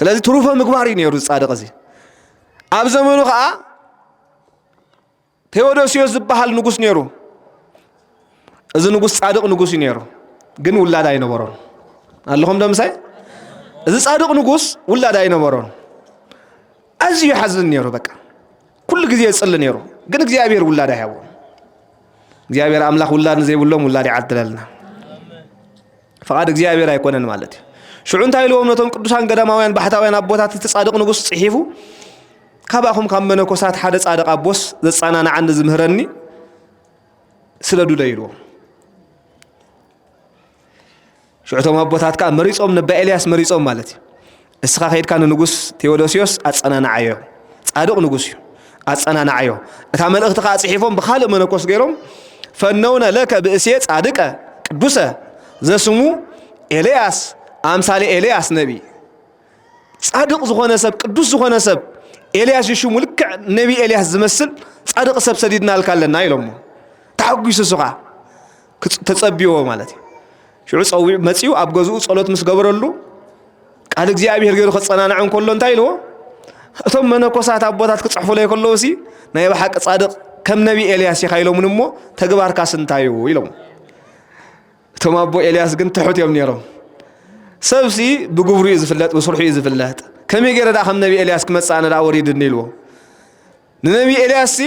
ስለዚ ትሩፈ ምግባር እዩ ነይሩ እዚ ጻድቕ እዚ። ኣብ ዘመኑ ኸኣ ቴዎዶስዮስ ዝበሃል ንጉስ ነይሩ። እዚ ንጉስ ጻድቕ ንጉስ እዩ ነይሩ፣ ግን ውላድ ኣይነበሮን። ኣለኹም ዶ ምሳይ? እዚ ጻድቕ ንጉስ ውላድ ኣይነበሮን። ኣዝዩ ይሓዝን ነይሩ። በቃ ኩሉ ግዜ ይጽሊ ነይሩ፣ ግን እግዚኣብሔር ውላድ ኣይሃቦን። እግዚኣብሔር ኣምላኽ ውላድ ንዘይብሎም ውላድ ይዓድለልና። ፍቓድ እግዚኣብሔር ኣይኮነን ማለት እዩ። ሽዑ እንታይ ኢልዎም ነቶም ቅዱሳን ገዳማውያን ባሕታውያን ኣቦታት እቲ ጻድቕ ንጉስ ጽሒፉ፣ "ካባኹም ካብ መነኮሳት ሓደ ጻድቕ ኣቦስ ዘጸናንዓኒ ዝምህረኒ ስደዱለይ" ኢልዎም። ሽዑ እቶም ኣቦታት ከኣ መሪጾም፣ ነባ ኤልያስ መሪጾም ማለት እዩ። "እስኻ ከይድካ ንንጉስ ቴዎዶስዮስ ኣጸናንዓዮ፣ ጻድቕ ንጉስ እዩ፣ ኣጸናንዓዮ። እታ መልእኽቲ ከኣ ጽሒፎም ብኻልእ መነኮስ ገይሮም፣ ፈነውነ ለከ ብእሴ ጻድቀ ቅዱሰ ዘስሙ ኤልያስ ኣምሳሌ ኤልያስ ነቢይ።" ጻድቕ ዝኾነ ሰብ፣ ቅዱስ ዝኾነ ሰብ፣ ኤልያስ እዩ ሽሙ፣ ልክዕ ነቢ ኤልያስ ዝመስል ጻድቕ ሰብ ሰዲድናልካ ኣለና ኢሎሞ። ተሓጒሱ እሱ ኸዓ ክጽ-፣ ተጸብይዎ ማለት እዩ። ሽዑ ጸዊዑ መጺኡ ኣብ ገዝኡ ጸሎት ምስ ገበረሉ፣ ቃል እግዚኣብሔር ገይሩ ከጸናንዖ እንከሎ እንታይ ኢልዎ? እቶም መነኮሳት ኣቦታት ክጽሕፉለይ ከለዉሲ፣ "ናይ ብሓቂ ጻድቕ ከም ነቢ ኤልያስ ኢኻ" ኢሎምኒ እሞ፣ "ተግባርካስ እንታይ እዩ?" ኢሎም። እቶም ኣቦ ኤልያስ ግን ትሑት እዮም ነይሮም። ሰብሲ ብግብሩ እዩ ዝፍለጥ፣ ብስርሑ እዩ ዝፍለጥ። "ከመይ ገይረ ደኣ ከም ነቢ ኤልያስ ክመጽእ ኣነ ደኣ ወሪድኒ?" ኢልዎ። ንነቢ ኤልያስሲ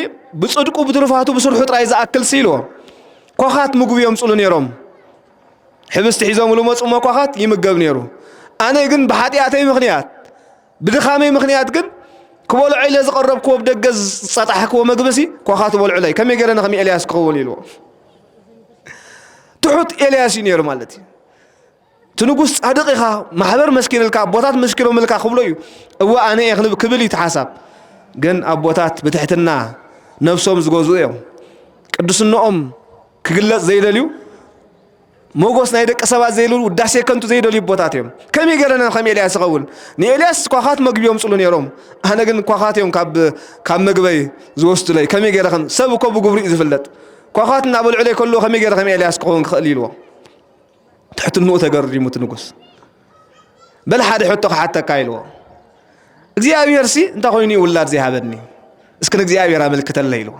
ብጽድቁ፣ ብትሩፋቱ፣ ብስርሑ ጥራይ ዝኣክልሲ ኢልዎ። ኳኻት ምግቢ የምጽሉ ነይሮም። ሕብስቲ ሒዞምሉ መጹ እሞ ኳኻት ይምገብ ነይሩ። ኣነ ግን ብሓጢኣተይ ምኽንያት፣ ብድኻመይ ምኽንያት ግን ክበልዖ ኢለ ዝቐረብክዎ፣ ብደገ ዝጸጣሕክዎ መግብሲ ኳኻት ይበልዑለይ። ከመይ ገይረ ንከም ኤልያስ ክኸውን ኢልዎ። ትሑት ኤልያስ እዩ ነይሩ ማለት እዩ። እቲ ንጉስ ጻድቕ ኢኻ፣ ማሕበር መስኪንልካ፣ ኣቦታት መስኪኖምልካ ክብሎ እዩ። እወ ኣነ እየ ክንብ-፣ ክብል እዩ እቲ ሓሳብ። ግን ኣቦታት ብትሕትና ነብሶም ዝገዝኡ እዮም። ቅዱስንኦም ክግለጽ ዘይደልዩ፣ ሞጎስ ናይ ደቂ ሰባት ዘይደልዩ፣ ውዳሴ ከንቱ ዘይደልዩ ኣቦታት እዮም። ከመይ ገይረ ከም ኤልያስ እኸውን? ንኤልያስ ኳኻት መግቢ የምጽሉ ነይሮም። ኣነ ግን ኳኻት እዮም ካብ፣ ካብ መግበይ ዝወስዱለይ። ከመይ ገይረ ከም፣ ሰብ እኮ ብግብሩ እዩ ዝፍለጥ። ኳኻት እናበልዑለይ ከለዉ ከመይ ገይረ ከም ኤልያስ ክኸውን ክኽእል ኢልዎ። ትሕትንኡ ተገሪሙ እቲ ንጉስ። "በል ሓደ ሕቶ ክሓተካ" ኢልዎ። "እግዚኣብሔርሲ እንታይ ኮይኑ እዩ ውላድ ዘይሃበኒ? እስኪ ንእግዚኣብሔር ኣመልክተለይ" ኢልዎ።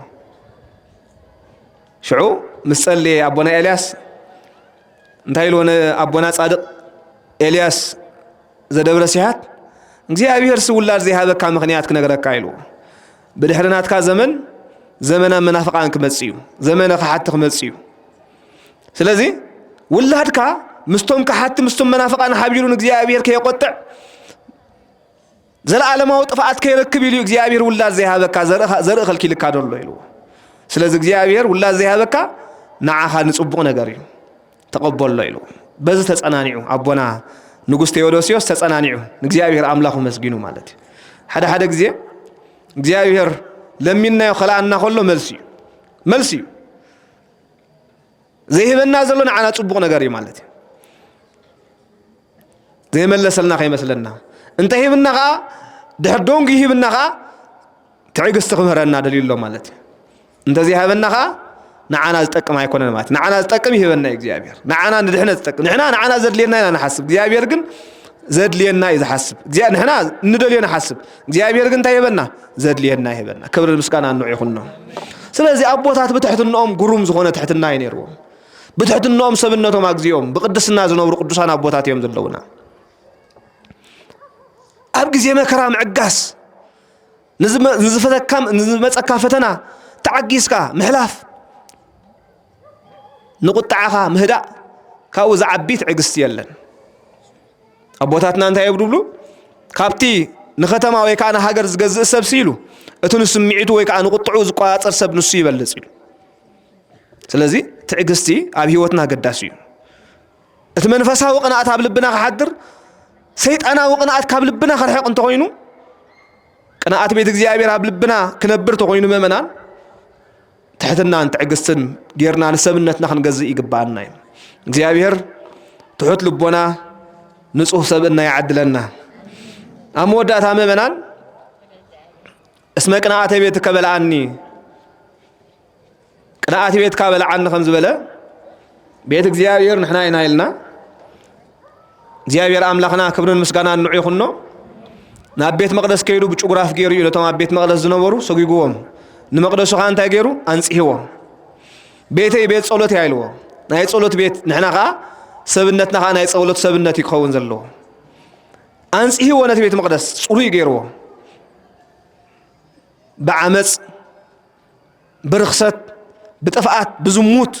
ሽዑ ምስ ጸለየ ኣቦና ኤልያስ እንታይ ኢልዎ ንኣቦና ጻድቕ ኤልያስ ዘደብረ ሲሃት? "እግዚኣብሔርሲ ውላድ ዘይሃበካ ምኽንያት ክነግረካ" ኢልዎ። "ብድሕሪ ናትካ ዘመን ዘመነ መናፍቃን ክመጽእ እዩ፣ ዘመነ ከሓቲ ክመጽእ እዩ። ስለዚ ውላድካ ምስቶም ከሓቲ፣ ምስቶም መናፍቃን ሓቢሩ ንእግዚኣብሔር ከየቆጥዕ ዘለዓለማዊ ጥፍኣት ከይረክብ ኢሉ እዩ እግዚኣብሔር ውላድ ዘይሃበካ፣ ዘርኢ፣ ዘርኢ ከልኪልካ ደሎ" ኢልዎ። "ስለዚ እግዚኣብሔር ውላድ ዘይሃበካ ንዓኻ ንጽቡቕ ነገር እዩ፣ ተቐበሎ" ኢልዎ። በዚ ተጸናኒዑ ኣቦና ንጉስ ቴዎዶስዮስ ተጸናኒዑ ንእግዚኣብሔር ኣምላኹ መስጊኑ ማለት እዩ። ሓደ ሓደ ግዜ እግዚኣብሔር ለሚንናዮ ከለኣና ከሎ መልሲ እዩ፣ መልሲ እዩ። ዘይህበና ዘሎ ንዓና ጽቡቕ ነገር እዩ ማለት እዩ። ዘይመለሰልና ከይመስለና። እንተ ሂብና ኸኣ፣ ድሕሪ ደንጉ ይህብና ኸኣ፣ ትዕግስቲ ክምህረና ደልዩ ኣሎ ማለት እዩ። እንተ ዘይሃበና ኸኣ፣ ንዓና ዝጠቅም ኣይኮነን ማለት እዩ። ንዓና ዝጠቅም ይህበና እዩ እግዚኣብሔር። ንዓና ንድሕነት ዝጠቅም። ንሕና፣ ንዓና ዘድልየና ኢና ንሓስብ። እግዚኣብሔር ግን ዘድልየና እዩ ዝሓስብ። እግዚኣብ-፣ ንሕና እንደልዮ ንሓስብ። እግዚኣብሔር ግን እንታይ ይህበና? ዘድልየና ይህበና። ክብሪ ምስጋና ንዑ ይኹኖ። ስለዚ ኣቦታት ብትሕትንኦም ግሩም ዝኾነ ትሕትና እዩ ነይርዎም። ብትሕትንኦም ሰብነቶም ኣግዚኦም ብቅድስና ዝነብሩ ቅዱሳን ኣቦታት እዮም ዘለውና። ኣብ ግዜ መከራ ምዕጋስ፣ ንዝመ-፣ ንዝፈተካ፣ ንዝመጸካ ፈተና ተዓጊስካ ምሕላፍ፣ ንቁጥዓኻ ምህዳእ፣ ካብኡ ዝዓቢ ትዕግስቲ የለን። ኣቦታትና እንታይ ይብሉ? ካብቲ ንከተማ ወይ ከዓ ንሃገር ዝገዝእ ሰብ ሲሉ፣ እቲ ንስምዒቱ ወይ ከዓ ንቁጥዑ ዝቆጻጸር ሰብ ንሱ ይበልጽ ኢሉ። ስለዚ ትዕግስቲ ኣብ ህይወትና ኣገዳሲ እዩ። እቲ መንፈሳዊ ቅንኣት ኣብ ልብና ክሓድር፣ ሰይጣናዊ ቅንኣት ካብ ልብና ክርሕቕ እንተኾይኑ፣ ቅንኣት ቤት እግዚኣብሔር ኣብ ልብና ክነብር ተኾይኑ፣ ምእመናን፣ ትሕትናን ትዕግስትን ጌርና ንሰብነትና ክንገዝእ ይግብኣና እዩ። እግዚኣብሔር ትሑት ልቦና፣ ንጹህ ሰብእና ይዓድለና። ኣብ መወዳእታ፣ ምእመናን፣ እስመ ቅንኣተ ቤትከ በልዓኒ፣ ቅንኣት ቤትካ በልዓኒ ከም ዝበለ፣ ቤት እግዚኣብሔር ንሕና ኢና ኢልና። እግዚኣብሔር ኣምላኽና ክብርን ምስጋናን ንዑ ይኹኖ። ናብ ቤት መቕደስ ከይዱ ብጭጉራፍ ገይሩ እዩ ነቶም ኣብ ቤት መቕደስ ዝነበሩ ሰጒግዎም። ንመቕደሱ ኸዓ እንታይ ገይሩ? ኣንጽህዎ። ቤተይ ቤት ጸሎት እያ ኢልዎ። ናይ ጸሎት ቤት፣ ንሕና ኸዓ ሰብነትና ኸዓ ናይ ጸሎት ሰብነት እዩ ክኸውን ዘለዎ። ኣንጽህዎ፣ ነቲ ቤት መቕደስ ጽሩይ ገይርዎ። ብዓመጽ፣ ብርኽሰት፣ ብጥፍኣት፣ ብዝሙት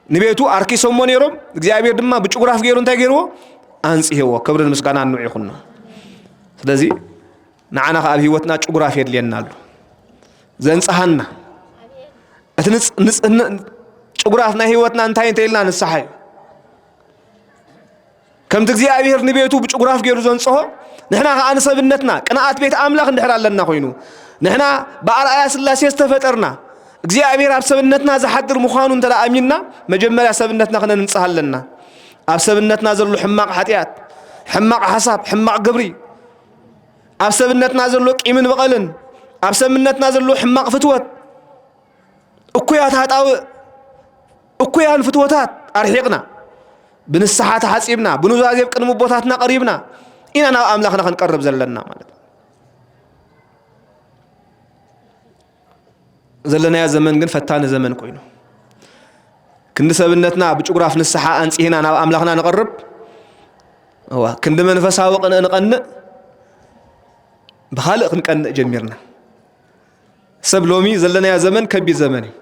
ንቤቱ ኣርኪሶሞ ነይሮም። እግዚኣብሔር ድማ ብጭጉራፍ ገይሩ እንታይ ገይርዎ? ኣንጽህዎ። ክብርን ምስጋናን ንዑ ይኹኖ። ስለዚ ንዓና ኸዓ ኣብ ህይወትና ጭጉራፍ የድልየና ኣሎ። ዘንጽሃና። እቲ ንጽ-፣ ንጽ-፣ ን-፣ ጭጉራፍ ናይ ህይወትና እንታይ እንተ ኢልና ንስሓ እዩ። ከምቲ እግዚኣብሔር ንቤቱ ብጭጉራፍ ገይሩ ዘንጽሆ፣ ንሕና ኸዓ ንሰብነትና ቅንኣት ቤት ኣምላኽ እንድሕር ኣለና ኮይኑ፣ ንሕና ብኣርኣያ ሥላሴ ዝተፈጠርና፣ እግዚኣብሔር ኣብ ሰብነትና ዝሓድር ምዃኑ እንተ ደኣ ኣሚንና፣ መጀመርያ ሰብነትና ክነንጽህ ኣለና። ኣብ ሰብነትና ዘሎ ሕማቕ ሓጢኣት፣ ሕማቕ ሓሳብ፣ ሕማቕ ግብሪ፣ ኣብ ሰብነትና ዘሎ ቂምን በቐልን፣ ኣብ ሰብነትና ዘሎ ሕማቕ ፍትወት፣ እኩያት ሃጣውእ፣ እኩያን ፍትወታት ኣርሒቕና፣ ብንስሓ ተሓጺብና፣ ብኑዛዜ ኣብ ቅድሚ ኣቦታትና ቀሪብና ኢና ናብ ኣምላኽና ክንቀርብ ዘለና ማለት እዩ። ዘለናዮ ዘመን ግን ፈታኒ ዘመን ኮይኑ፣ ክንዲ ሰብነትና ብጭጉራፍ ንስሓ ኣንጺህና ናብ ኣምላኽና ንቐርብ፣ እዋ፣ ክንዲ መንፈሳዊ ቅንእ ንቐንእ፣ ብኻልእ ክንቀንእ ጀሚርና። ሰብ ሎሚ ዘለናዮ ዘመን ከቢድ ዘመን እዩ።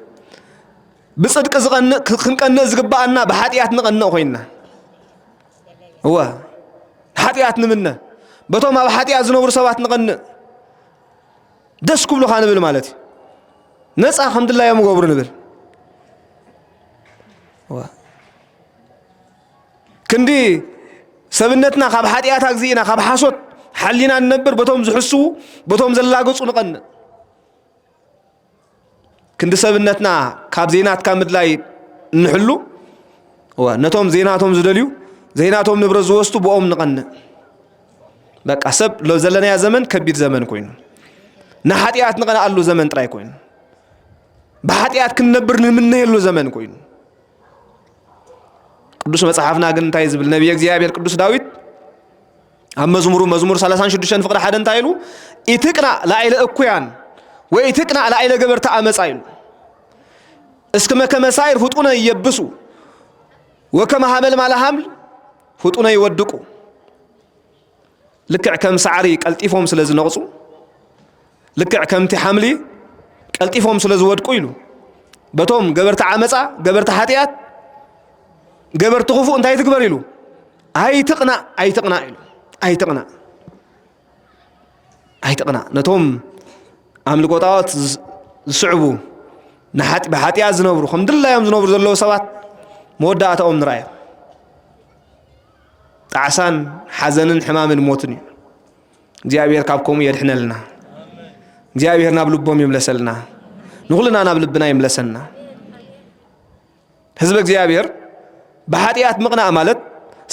ብጽድቂ ዝቐንእ፣ ክ-፣ ክንቀንእ ዝግብኣና ብሓጢኣት ንቐንእ ኮይንና። እወ፣ ሓጢኣት ንምነ። በቶም ኣብ ሓጢኣት ዝነብሩ ሰባት ንቐንእ። ደስ ክብሉኻ ንብል ማለት እዩ። ነጻ ከም ድላዮም ይገብሩ ንብል። እወ። ክንዲ ሰብነትና ካብ ሓጢኣት ኣግዚእና፣ ካብ ሓሶት ሓሊና ንነብር፣ በቶም ዝሕስዉ፣ በቶም ዘላግጹ ንቐንእ። ክንዲ ሰብነትና ካብ ዘይናትካ ምድላይ እንሕሉ፣ እወ፣ ነቶም ዘይናቶም ዝደልዩ፣ ዘይናቶም ንብረት ዝወስዱ ብኦም ንቐንእ። በቃ፣ ሰብ ሎ-፣ ዘለናዮ ዘመን ከቢድ ዘመን ኮይኑ፣ ንሓጢኣት ንቐንኣሉ ዘመን ጥራይ ኮይኑ፣ ብሓጢኣት ክንነብር ንምነየሉ ዘመን ኮይኑ። ቅዱስ መጽሓፍና ግን እንታይ ዝብል? ነቢየ እግዚኣብሔር ቅዱስ ዳዊት ኣብ መዝሙሩ፣ መዝሙር ሰላሳን ሽዱሽተን ፍቕዲ ሓደ እንታይ ኢሉ? "ኢትቅናእ ላዕለ እኩያን ወኢትቅናእ ላዕለ ገበርቲ ኣመጻ" ኢሉ። "እስክመ ከመ ሳይር ፍጡነ ይየብሱ ወከመ ሀመልማለ ሐምል ፍጡነ ይወድቁ።" ልክዕ ከም ሳዕሪ ቀልጢፎም ስለ ዝነቕጹ፣ ልክዕ ከምቲ ሓምሊ ቀልጢፎም ስለ ዝወድቁ ኢሉ። በቶም ገበርቲ ዓመጻ፣ ገበርቲ ሓጢኣት፣ ገበርቲ ክፉእ እንታይ ትግበር ኢሉ? "ኣይትቕናእ፣ ኣይትቕናእ" ኢሉ። "ኣይትቕናእ፣ ኣይትቕናእ።" ነቶም ኣምልኮ ጣዖት ዝስ-፣ ዝስዕቡ፣ ንሓጢ-፣ ብሓጢኣት ዝነብሩ፣ ከም ድላዮም ዝነብሩ ዘለዉ ሰባት መወዳእታኦም ንርኣዮ። ጣዕሳን ሓዘንን ሕማምን ሞትን እዩ። እግዚኣብሔር ካብ ከምኡ የድሕነልና። እግዚኣብሔር ናብ ልቦም ይምለሰልና። ንኹልና ናብ ልብና ይምለሰና። ህዝቢ እግዚኣብሔር፣ ብሓጢኣት ምቕናእ ማለት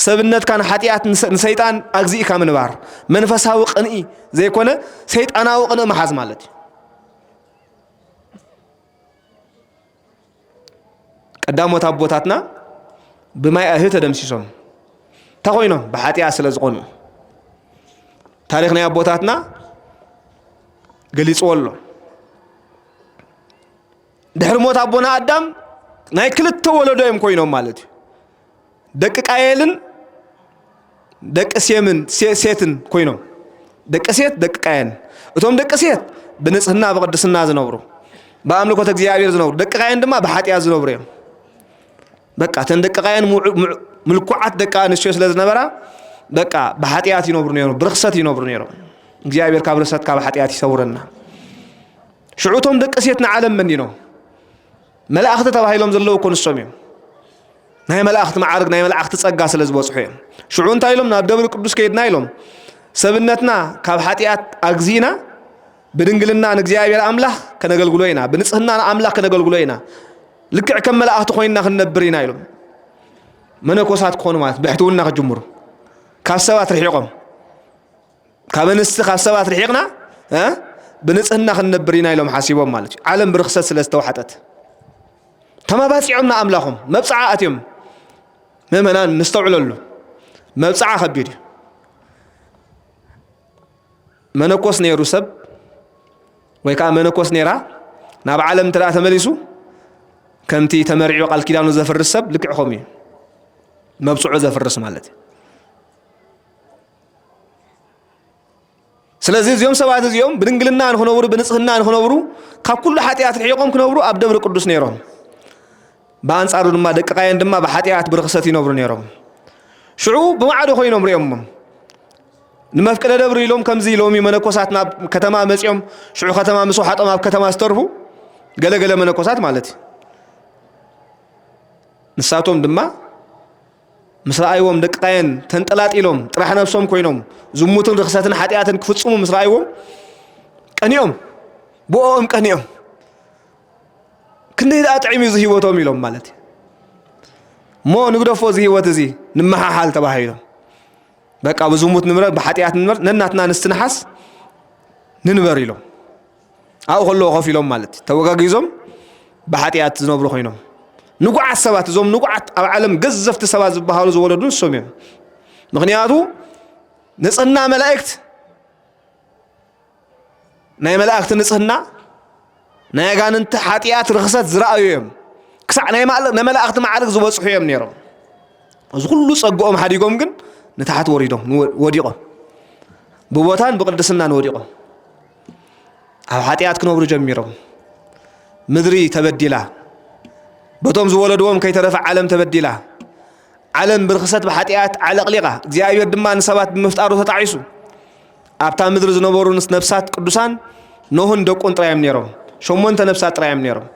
ሰብነትካ ንሓጢኣት፣ ንሰ-፣ ንሰይጣን ኣግዚእካ ምንባር፣ መንፈሳዊ ቅንኢ ዘይኮነ ሰይጣናዊ ቅንኢ ምሓዝ ማለት እዩ። ቀዳሞት ኣቦታትና ብማይ ኣህ ተደምሲሶም። እንታይ ኮይኖም? ብሓጢኣት ስለ ዝኾኑ። ታሪኽ ናይ ኣቦታትና ገሊጽዎ ኣሎ። ድሕሪ ሞት ኣቦና ኣዳም ናይ ክልተ ወለዶ እዮም ኮይኖም ማለት እዩ። ደቂ ቃየልን ደቂ ሴምን፣ ሴ-፣ ሴትን ኮይኖም። ደቂ ሴት፣ ደቂ ቃየን። እቶም ደቂ ሴት ብንጽህና ብቅድስና ዝነብሩ፣ ብኣምልኮት እግዚኣብሔር ዝነብሩ፣ ደቂ ቃየን ድማ ብሓጢኣት ዝነብሩ እዮም። በቃ እተን ደቂ ቃየን ምዑ-፣ ምዑ-፣ ምልኩዓት ደቂ ኣንስትዮ ስለ ዝነበራ፣ በቃ ብሓጢኣት ይነብሩ ነይሮም፣ ብርኽሰት ይነብሩ ነይሮም። እግዚኣብሔር ካብ ርኽሰት ካብ ሓጢኣት ይሰውረና። ሽዑ እቶም ደቂ ሴት ንዓለም መኒኖም። መላእኽቲ ተባሂሎም ዘለዉ እኮ ንሶም እዮም። ናይ መላእኽቲ መዓርግ፣ ናይ መላእኽቲ ጸጋ ስለ ዝበጽሑ እዮም። ሽዑ እንታይ ኢሎም? ናብ ደብሪ ቅዱስ ከይድና ኢሎም፣ ሰብነትና ካብ ሓጢኣት ኣግዚእና ብድንግልና ንእግዚኣብሔር ኣምላኽ ከነገልግሎ ኢና፣ ብንጽህና ንኣምላኽ ከነገልግሎ ኢና፣ ልክዕ ከም መላእኽቲ ኮይንና ክንነብር ኢና ኢሎም። መነኮሳት ክኾኑ ማለት ብሕትውና ክጅምሩ፣ ካብ ሰባት ርሒቖም፣ ካብ ኣንስቲ ካብ ሰባት ርሒቕና፣ እ፣ ብንጽህና ክንነብር ኢና ኢሎም ሓሲቦም ማለት እዩ። ዓለም ብርኽሰት ስለ ዝተዋሕጠት ተማባጺዖም ንኣምላኾም መብጽዓ ኣትዮም። ምእመናን ንስተውዕለሉ፣ መብጽዓ ከቢድ እዩ። መነኮስ ነይሩ ሰብ ወይ ከዓ መነኮስ ነይራ ናብ ዓለም እንተ ደኣ ተመሊሱ፣ ከምቲ ተመሪዑ ቃል ኪዳኑ ዘፍርስ ሰብ ልክዕ ከምኡ እዩ። መብጽዑ ዘፍርስ ማለት እዩ። ስለዚ እዚኦም ሰባት እዚኦም ብድንግልና ንኽነብሩ፣ ብንጽህና ንኽነብሩ፣ ካብ ኩሉ ሓጢኣት ርሒቖም ክነብሩ ኣብ ደብሪ ቅዱስ ነይሮም። ብኣንጻሩ ድማ ደቂ ቃየን ድማ ብሓጢኣት ብርኽሰት ይነብሩ ነይሮም። ሽዑ ብማዕዶ ኮይኖም ርእዮሞም። ንመፍቅደ ደብሪ ኢሎም ከምዚ ሎሚ መነኮሳት ናብ ከተማ መጺኦም፣ ሽዑ ከተማ ምስ ወሓጦም ኣብ ከተማ ዝተርፉ ገለ ገለ መነኮሳት ማለት እዩ። ንሳቶም ድማ ምስ ረኣይዎም ደቂ ቃየን ተንጠላጢሎም ጥራሕ ነብሶም ኮይኖም ዝሙትን ርኽሰትን ሓጢኣትን ክፍጽሙ ምስ ረኣይዎም ቀኒኦም፣ ብኦኦም ቀኒኦም። ክንደይ ደኣ ጥዕም እዩ እዚ ህይወቶም ኢሎም ማለት እዩ። እሞ ንግደፎ እዚ ህይወት እዚ ንመሓሓል ተባሂሎም። በቃ ብዝሙት ንብረት፣ ብሓጢኣት ንንበር፣ ነናትና ንስትንሓስ ንንበር ኢሎም። ኣብኡ ከለዉ ኮፍ ኢሎም ማለት እዩ። ተወጋጊዞም ብሓጢኣት ዝነብሩ ኮይኖም። ንጉዓት ሰባት፣ እዞም ንጉዓት ኣብ ዓለም ገዘፍቲ ሰባት ዝበሃሉ ዝወለዱ ንሶም እዮም። ምኽንያቱ ንጽህና መላእክት፣ ናይ መላእክቲ ንጽህና፣ ናይ ኣጋንንቲ ሓጢኣት ርኽሰት ዝረኣዩ እዮም። ክሳዕ ናይ ማል-፣ ናይ መላእክቲ ማዕርግ ዝበጽሑ እዮም ነይሮም። እዚ ኩሉ ጸግኦም ሓዲጎም ግን ንታሕቲ ወሪዶም፣ ንወ-፣ ወዲቖም። ብቦታን ብቅድስናን ወዲቖም። ኣብ ሓጢኣት ክነብሩ ጀሚሮም። ምድሪ ተበዲላ። በቶም ዝወለድዎም ከይተረፈ ዓለም ተበዲላ። ዓለም ብርኽሰት ብሓጢኣት ዓለቕሊቓ። እግዚኣብሔር ድማ ንሰባት ብምፍጣሩ ተጣዒሱ። ኣብታ ምድሪ ዝነበሩ ንስ-፣ ነፍሳት ቅዱሳን ኖህን ደቁን ጥራይ እዮም ነይሮም። ሸሞንተ ነፍሳት ጥራይ እዮም ነይሮም።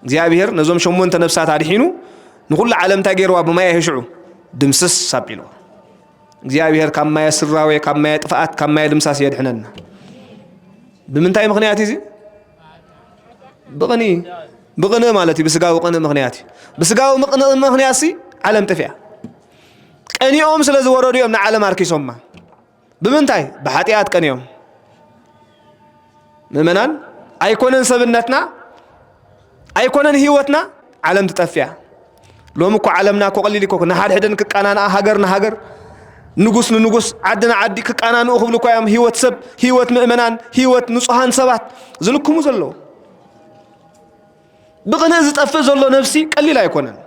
እግዚኣብሔር ነዞም ሸሞንተ ነፍሳት ኣድሒኑ ንኹሉ ዓለም እንታይ ገይርዋ? ብማየ ህሽዑ ድምስስ ኣቢልዎ። እግዚኣብሔር ካብ ማየ ስራዌ፣ ካብ ማየ ጥፍኣት፣ ካብ ማየ ድምሳስ የድሕነና። ብምንታይ ምኽንያት እዩ እዚ? ብቕንኢ። ብቕንኢ ማለት እዩ፣ ብስጋዊ ቅንኢ ምኽንያት እዩ። ብስጋዊ ምቕንኢ ምኽንያት ሲ ዓለም ጥፊኣ። ቀኒኦም ስለ ዝወረዱ እዮም ንዓለም ኣርኪሶማ። ብምንታይ? ብሓጢኣት ቀኒኦም። ምእመናን፣ ኣይኮነን ሰብነትና፣ ኣይኮነን ህይወትና፣ ዓለም ትጠፍያ። ሎሚ እኮ ዓለምና እኮ ቀሊል እኮ፣ ንሓድሕደን ክቃናንኣ፣ ሃገር ንሃገር፣ ንጉስ ንንጉስ፣ ዓዲ ንዓዲ ክቃናንኡ ክብሉ እኮ እዮም ህይወት ሰብ፣ ህይወት ምእመናን፣ ህይወት ንጹሃን ሰባት ዝልክሙ ዘለዉ። ብቕንኢ ዝጠፍእ ዘሎ ነፍሲ ቀሊል ኣይኮነን።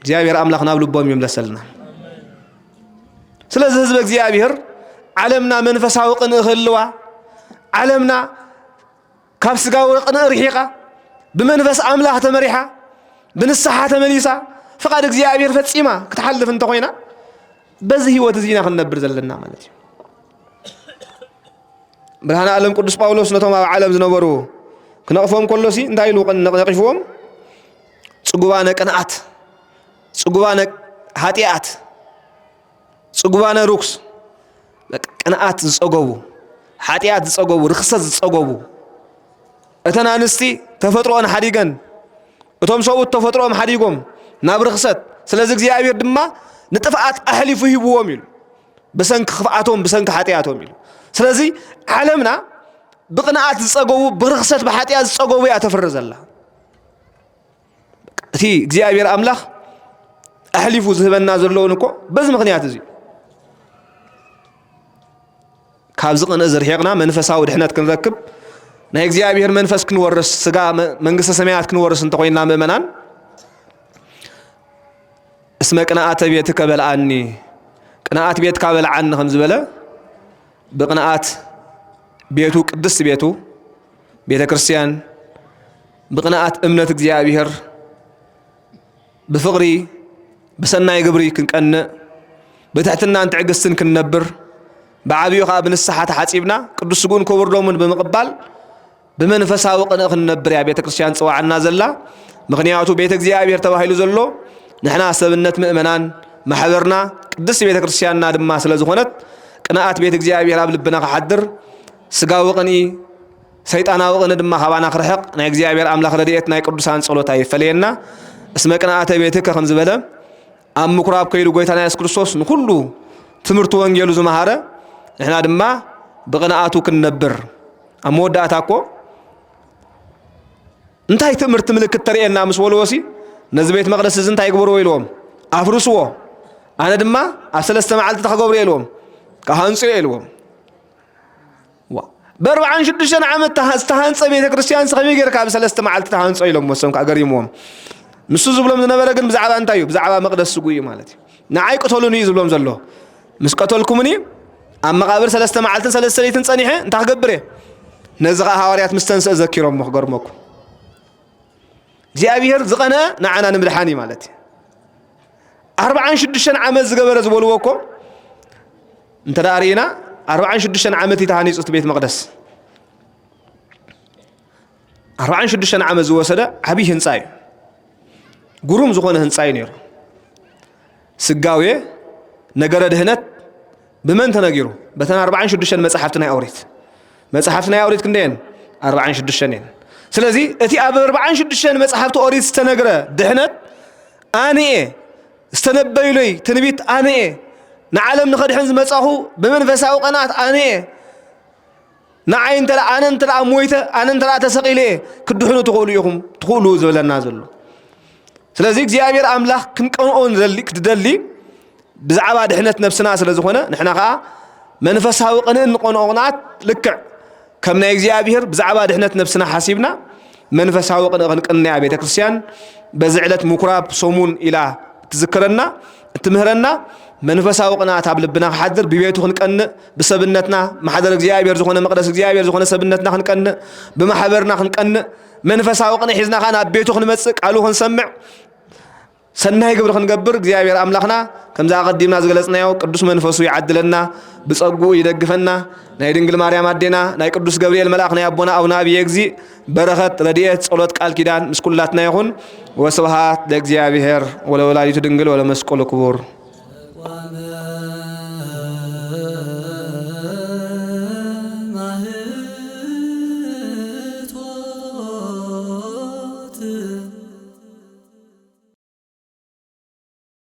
እግዚኣብሔር ኣምላኽ ናብ ልቦም ይምለሰልና። ስለዚ ህዝበ እግዚኣብሔር ዓለምና መንፈሳዊ ቅንኢ ክህልዋ፣ ዓለምና ካብ ስጋዊ ቅንኢ ርሒቓ፣ ብመንፈስ ኣምላኽ ተመሪሓ፣ ብንስሓ ተመሊሳ፣ ፍቓድ እግዚኣብሔር ፈጺማ ክትሓልፍ እንተኾይና፣ በዚ ህይወት እዚ ኢና ክንነብር ዘለና ማለት እዩ። ብርሃነ ዓለም ቅዱስ ጳውሎስ ነቶም ኣብ ዓለም ዝነበሩ ክነቕፎም ከሎሲ እንታይ ኢሉ ነቕ-፣ ነቒፍዎም? ጽጉባነ ቅንኣት፣ ጽጉባነ ሓጢኣት፣ ጽጉባነ ርኩስ፣ በቃ ቅንኣት ዝጸገቡ፣ ሓጢኣት ዝጸገቡ፣ ርኽሰት ዝጸገቡ፣ እተን ኣንስቲ ተፈጥሮኣን ሓዲገን፣ እቶም ሰብኡት ተፈጥሮኦም ሓዲጎም ናብ ርኽሰት፣ ስለዚ እግዚኣብሔር ድማ ንጥፍኣት ኣሕሊፉ ሂብዎም ኢሉ። ብሰንኪ ክፍኣቶም፣ ብሰንኪ ሓጢኣቶም ኢሉ። ስለዚ ዓለምና ብቕንኣት ዝጸገቡ፣ ብርኽሰት ብሓጢኣት ዝጸገቡ እያ ተፍሪ ዘላ። እቲ እግዚኣብሔር ኣምላኽ ኣሕሊፉ ዝህበና ዘለውን እኮ በዚ ምኽንያት እዚ። ካብዚ ቅንኢ ዝርሒቕና መንፈሳዊ ድሕነት ክንረክብ፣ ናይ እግዚኣብሔር መንፈስ ክንወርስ፣ ስጋ መ-፣ መንግስተ ሰማያት ክንወርስ እንተኾይንና ምእመናን፣ "እስመ ቅንኣተ ቤትከ በልዓኒ፣ ቅንኣት ቤትካ በልዓኒ" ከም ዝበለ፣ ብቅንኣት ቤቱ፣ ቅድስት ቤቱ፣ ቤተ ክርስቲያን፣ ብቅንኣት እምነት እግዚኣብሔር፣ ብፍቕሪ ብሰናይ ግብሪ ክንቀንእ፣ ብትሕትናን ትዕግስትን ክንነብር፣ ብዓብዩ ኸዓ ብንስሓ ተሓጺብና ቅዱስ ስግኡን ክቡር ደሙን ብምቕባል፣ ብመንፈሳዊ ቅንኢ ክንነብር እያ ቤተ ክርስቲያን ትጽውዓና ዘላ። ምኽንያቱ ቤተ እግዚኣብሔር ተባሂሉ ዘሎ ንሕና ሰብነት ምእመናን፣ ማሕበርና፣ ቅድስቲ ቤተ ክርስቲያንና ድማ ስለ ዝኾነት፣ ቅንኣት ቤተ እግዚኣብሔር ኣብ ልብና ክሓድር፣ ስጋዊ ቅንኢ፣ ሰይጣናዊ ቅንኢ ድማ ካባና ክርሕቕ ናይ እግዚኣብሔር ኣምላኽ ረድኤት ናይ ቅዱሳን ጸሎት ኣይፈለየና። እስመ ቅንኣተ ቤትከ ከም ዝበለ ኣብ ምኩራብ ከይዱ ጎይታና የሱስ ክርስቶስ ንኹሉ ትምህርቲ ወንጌሉ ዝመሃረ፣ ንሕና ድማ ብቕንኣቱ ክንነብር። ኣብ መወዳእታ እኮ እንታይ ትእምርቲ ምልክት ተርእየና ምስ በልዎሲ፣ ነዚ ቤት መቕደስ እዚ እንታይ ግበርዎ ኢልዎም፣ ኣፍርስዎ፣ ኣነ ድማ ኣብ ሰለስተ መዓልቲ ተኸገብርዮ ኢልዎም፣ ክሃንጽዮ ኢልዎም። ዋ፣ ብኣርባዓን ሽዱሽተን ዓመት ተሃ-፣ ዝተሃንጸ ቤተ ክርስቲያን ከመይ ጌርካ ኣብ ሰለስተ መዓልቲ ተሃንጾ ኢሎም፣ ወሶም ከዓ ገሪምዎም። ንሱ ዝብሎም ዝነበረ ግን ብዛዕባ እንታይ እዩ? ብዛዕባ መቕደስ ስጉ እዩ ማለት እዩ። ንዓይ ቅተሉኒ እዩ ዝብሎም ዘሎ። ምስ ቀተልኩምኒ ኣብ መቓብር ሰለስተ መዓልትን ሰለስተ ለይትን ጸኒሐ እንታይ ክገብር እየ? ነዚ ኸዓ ሃዋርያት ምስ ተንስአ ዘኪሮሞ ክገርመኩም። እግዚኣብሔር ዝቐንአ ንዓና ንምድሓን እዩ ማለት እዩ። ኣርባዓን ሽዱሽተን ዓመት ዝገበረ ዝበልዎ እኮ እንተ ደኣ ርኢና ኣርባዓን ሽዱሽተን ዓመት እዩ ተሃኒጹ እቲ ቤት መቕደስ። ኣርባዓን ሽዱሽተን ዓመት ዝወሰደ ዓብዪ ህንጻ እዩ። ግሩም ዝኾነ ህንጻ እዩ ነይሩ። ስጋዌ ነገረ ድህነት ብመን ተነጊሩ? በተን ኣርባዓን ሽዱሽተን መጻሕፍቲ ናይ ኦሪት። መጻሕፍቲ ናይ ኦሪት ክንደየን? ኣርባዓን ሽዱሽተን እየን። ስለዚ እቲ ኣብ ኣርባዓን ሽዱሽተን መጻሕፍቲ ኦሪት ዝተነግረ ድሕነት ኣነ እየ፣ ዝተነበዩለይ ትንቢት ኣነ እየ፣ ንዓለም ንኸድሕን ዝመጻኹ ብመንፈሳዊ ቐናት ኣነ እየ፣ ንዓይ እንተ ኣነ እንተ ሞይተ፣ ኣነ እንተ ተሰቒለ እየ፣ ክትድሕኑ ትኽእሉ ኢኹም፣ ትኽእሉ ዝብለና ዘሎ። ስለዚ እግዚኣብሔር ኣምላኽ ክንቀንኦ ንደሊ፣ ክትደሊ ብዛዕባ ድሕነት ነብስና ስለ ዝኾነ፣ ንሕና ኸዓ መንፈሳዊ ቅንእን ንቐንኦ ቅንኣት ልክዕ ከም ናይ እግዚኣብሔር ብዛዕባ ድሕነት ነብስና ሓሲብና መንፈሳዊ ቅንኢ ክንቅንያ ቤተ ክርስቲያን በዚ ዕለት ምኩራብ ሰሙን ኢላ እትዝክረና፣ እትምህረና፣ መንፈሳዊ ቅንኣት ኣብ ልብና ክሓድር፣ ብቤቱ ክንቀንእ፣ ብሰብነትና ማሕደር እግዚኣብሔር ዝኾነ፣ መቕደስ እግዚኣብሔር ዝኾነ ሰብነትና ክንቀንእ፣ ብማሕበርና ክንቀንእ፣ መንፈሳዊ ቅንኢ ሒዝና ኸዓ ናብ ቤቱ ክንመጽእ፣ ቃሉ ክንሰምዕ፣ ሰናይ ግብሪ ክንገብር እግዚኣብሔር ኣምላኽና ከምዚ ኣቐዲምና ዝገለጽናዮ ቅዱስ መንፈሱ ይዓድለና፣ ብጸግኡ ይደግፈና። ናይ ድንግል ማርያም ኣዴና፣ ናይ ቅዱስ ገብርኤል መልኣኽ፣ ናይ ኣቦና ኣቡነ ኣብየ እግዚእ በረኸት፣ ረድኤት፣ ጸሎት፣ ቃል ኪዳን ምስ ኩላትና ይኹን። ወስብሐት ለእግዚኣብሔር ወለወላዲቱ ድንግል ወለመስቀሉ ክቡር።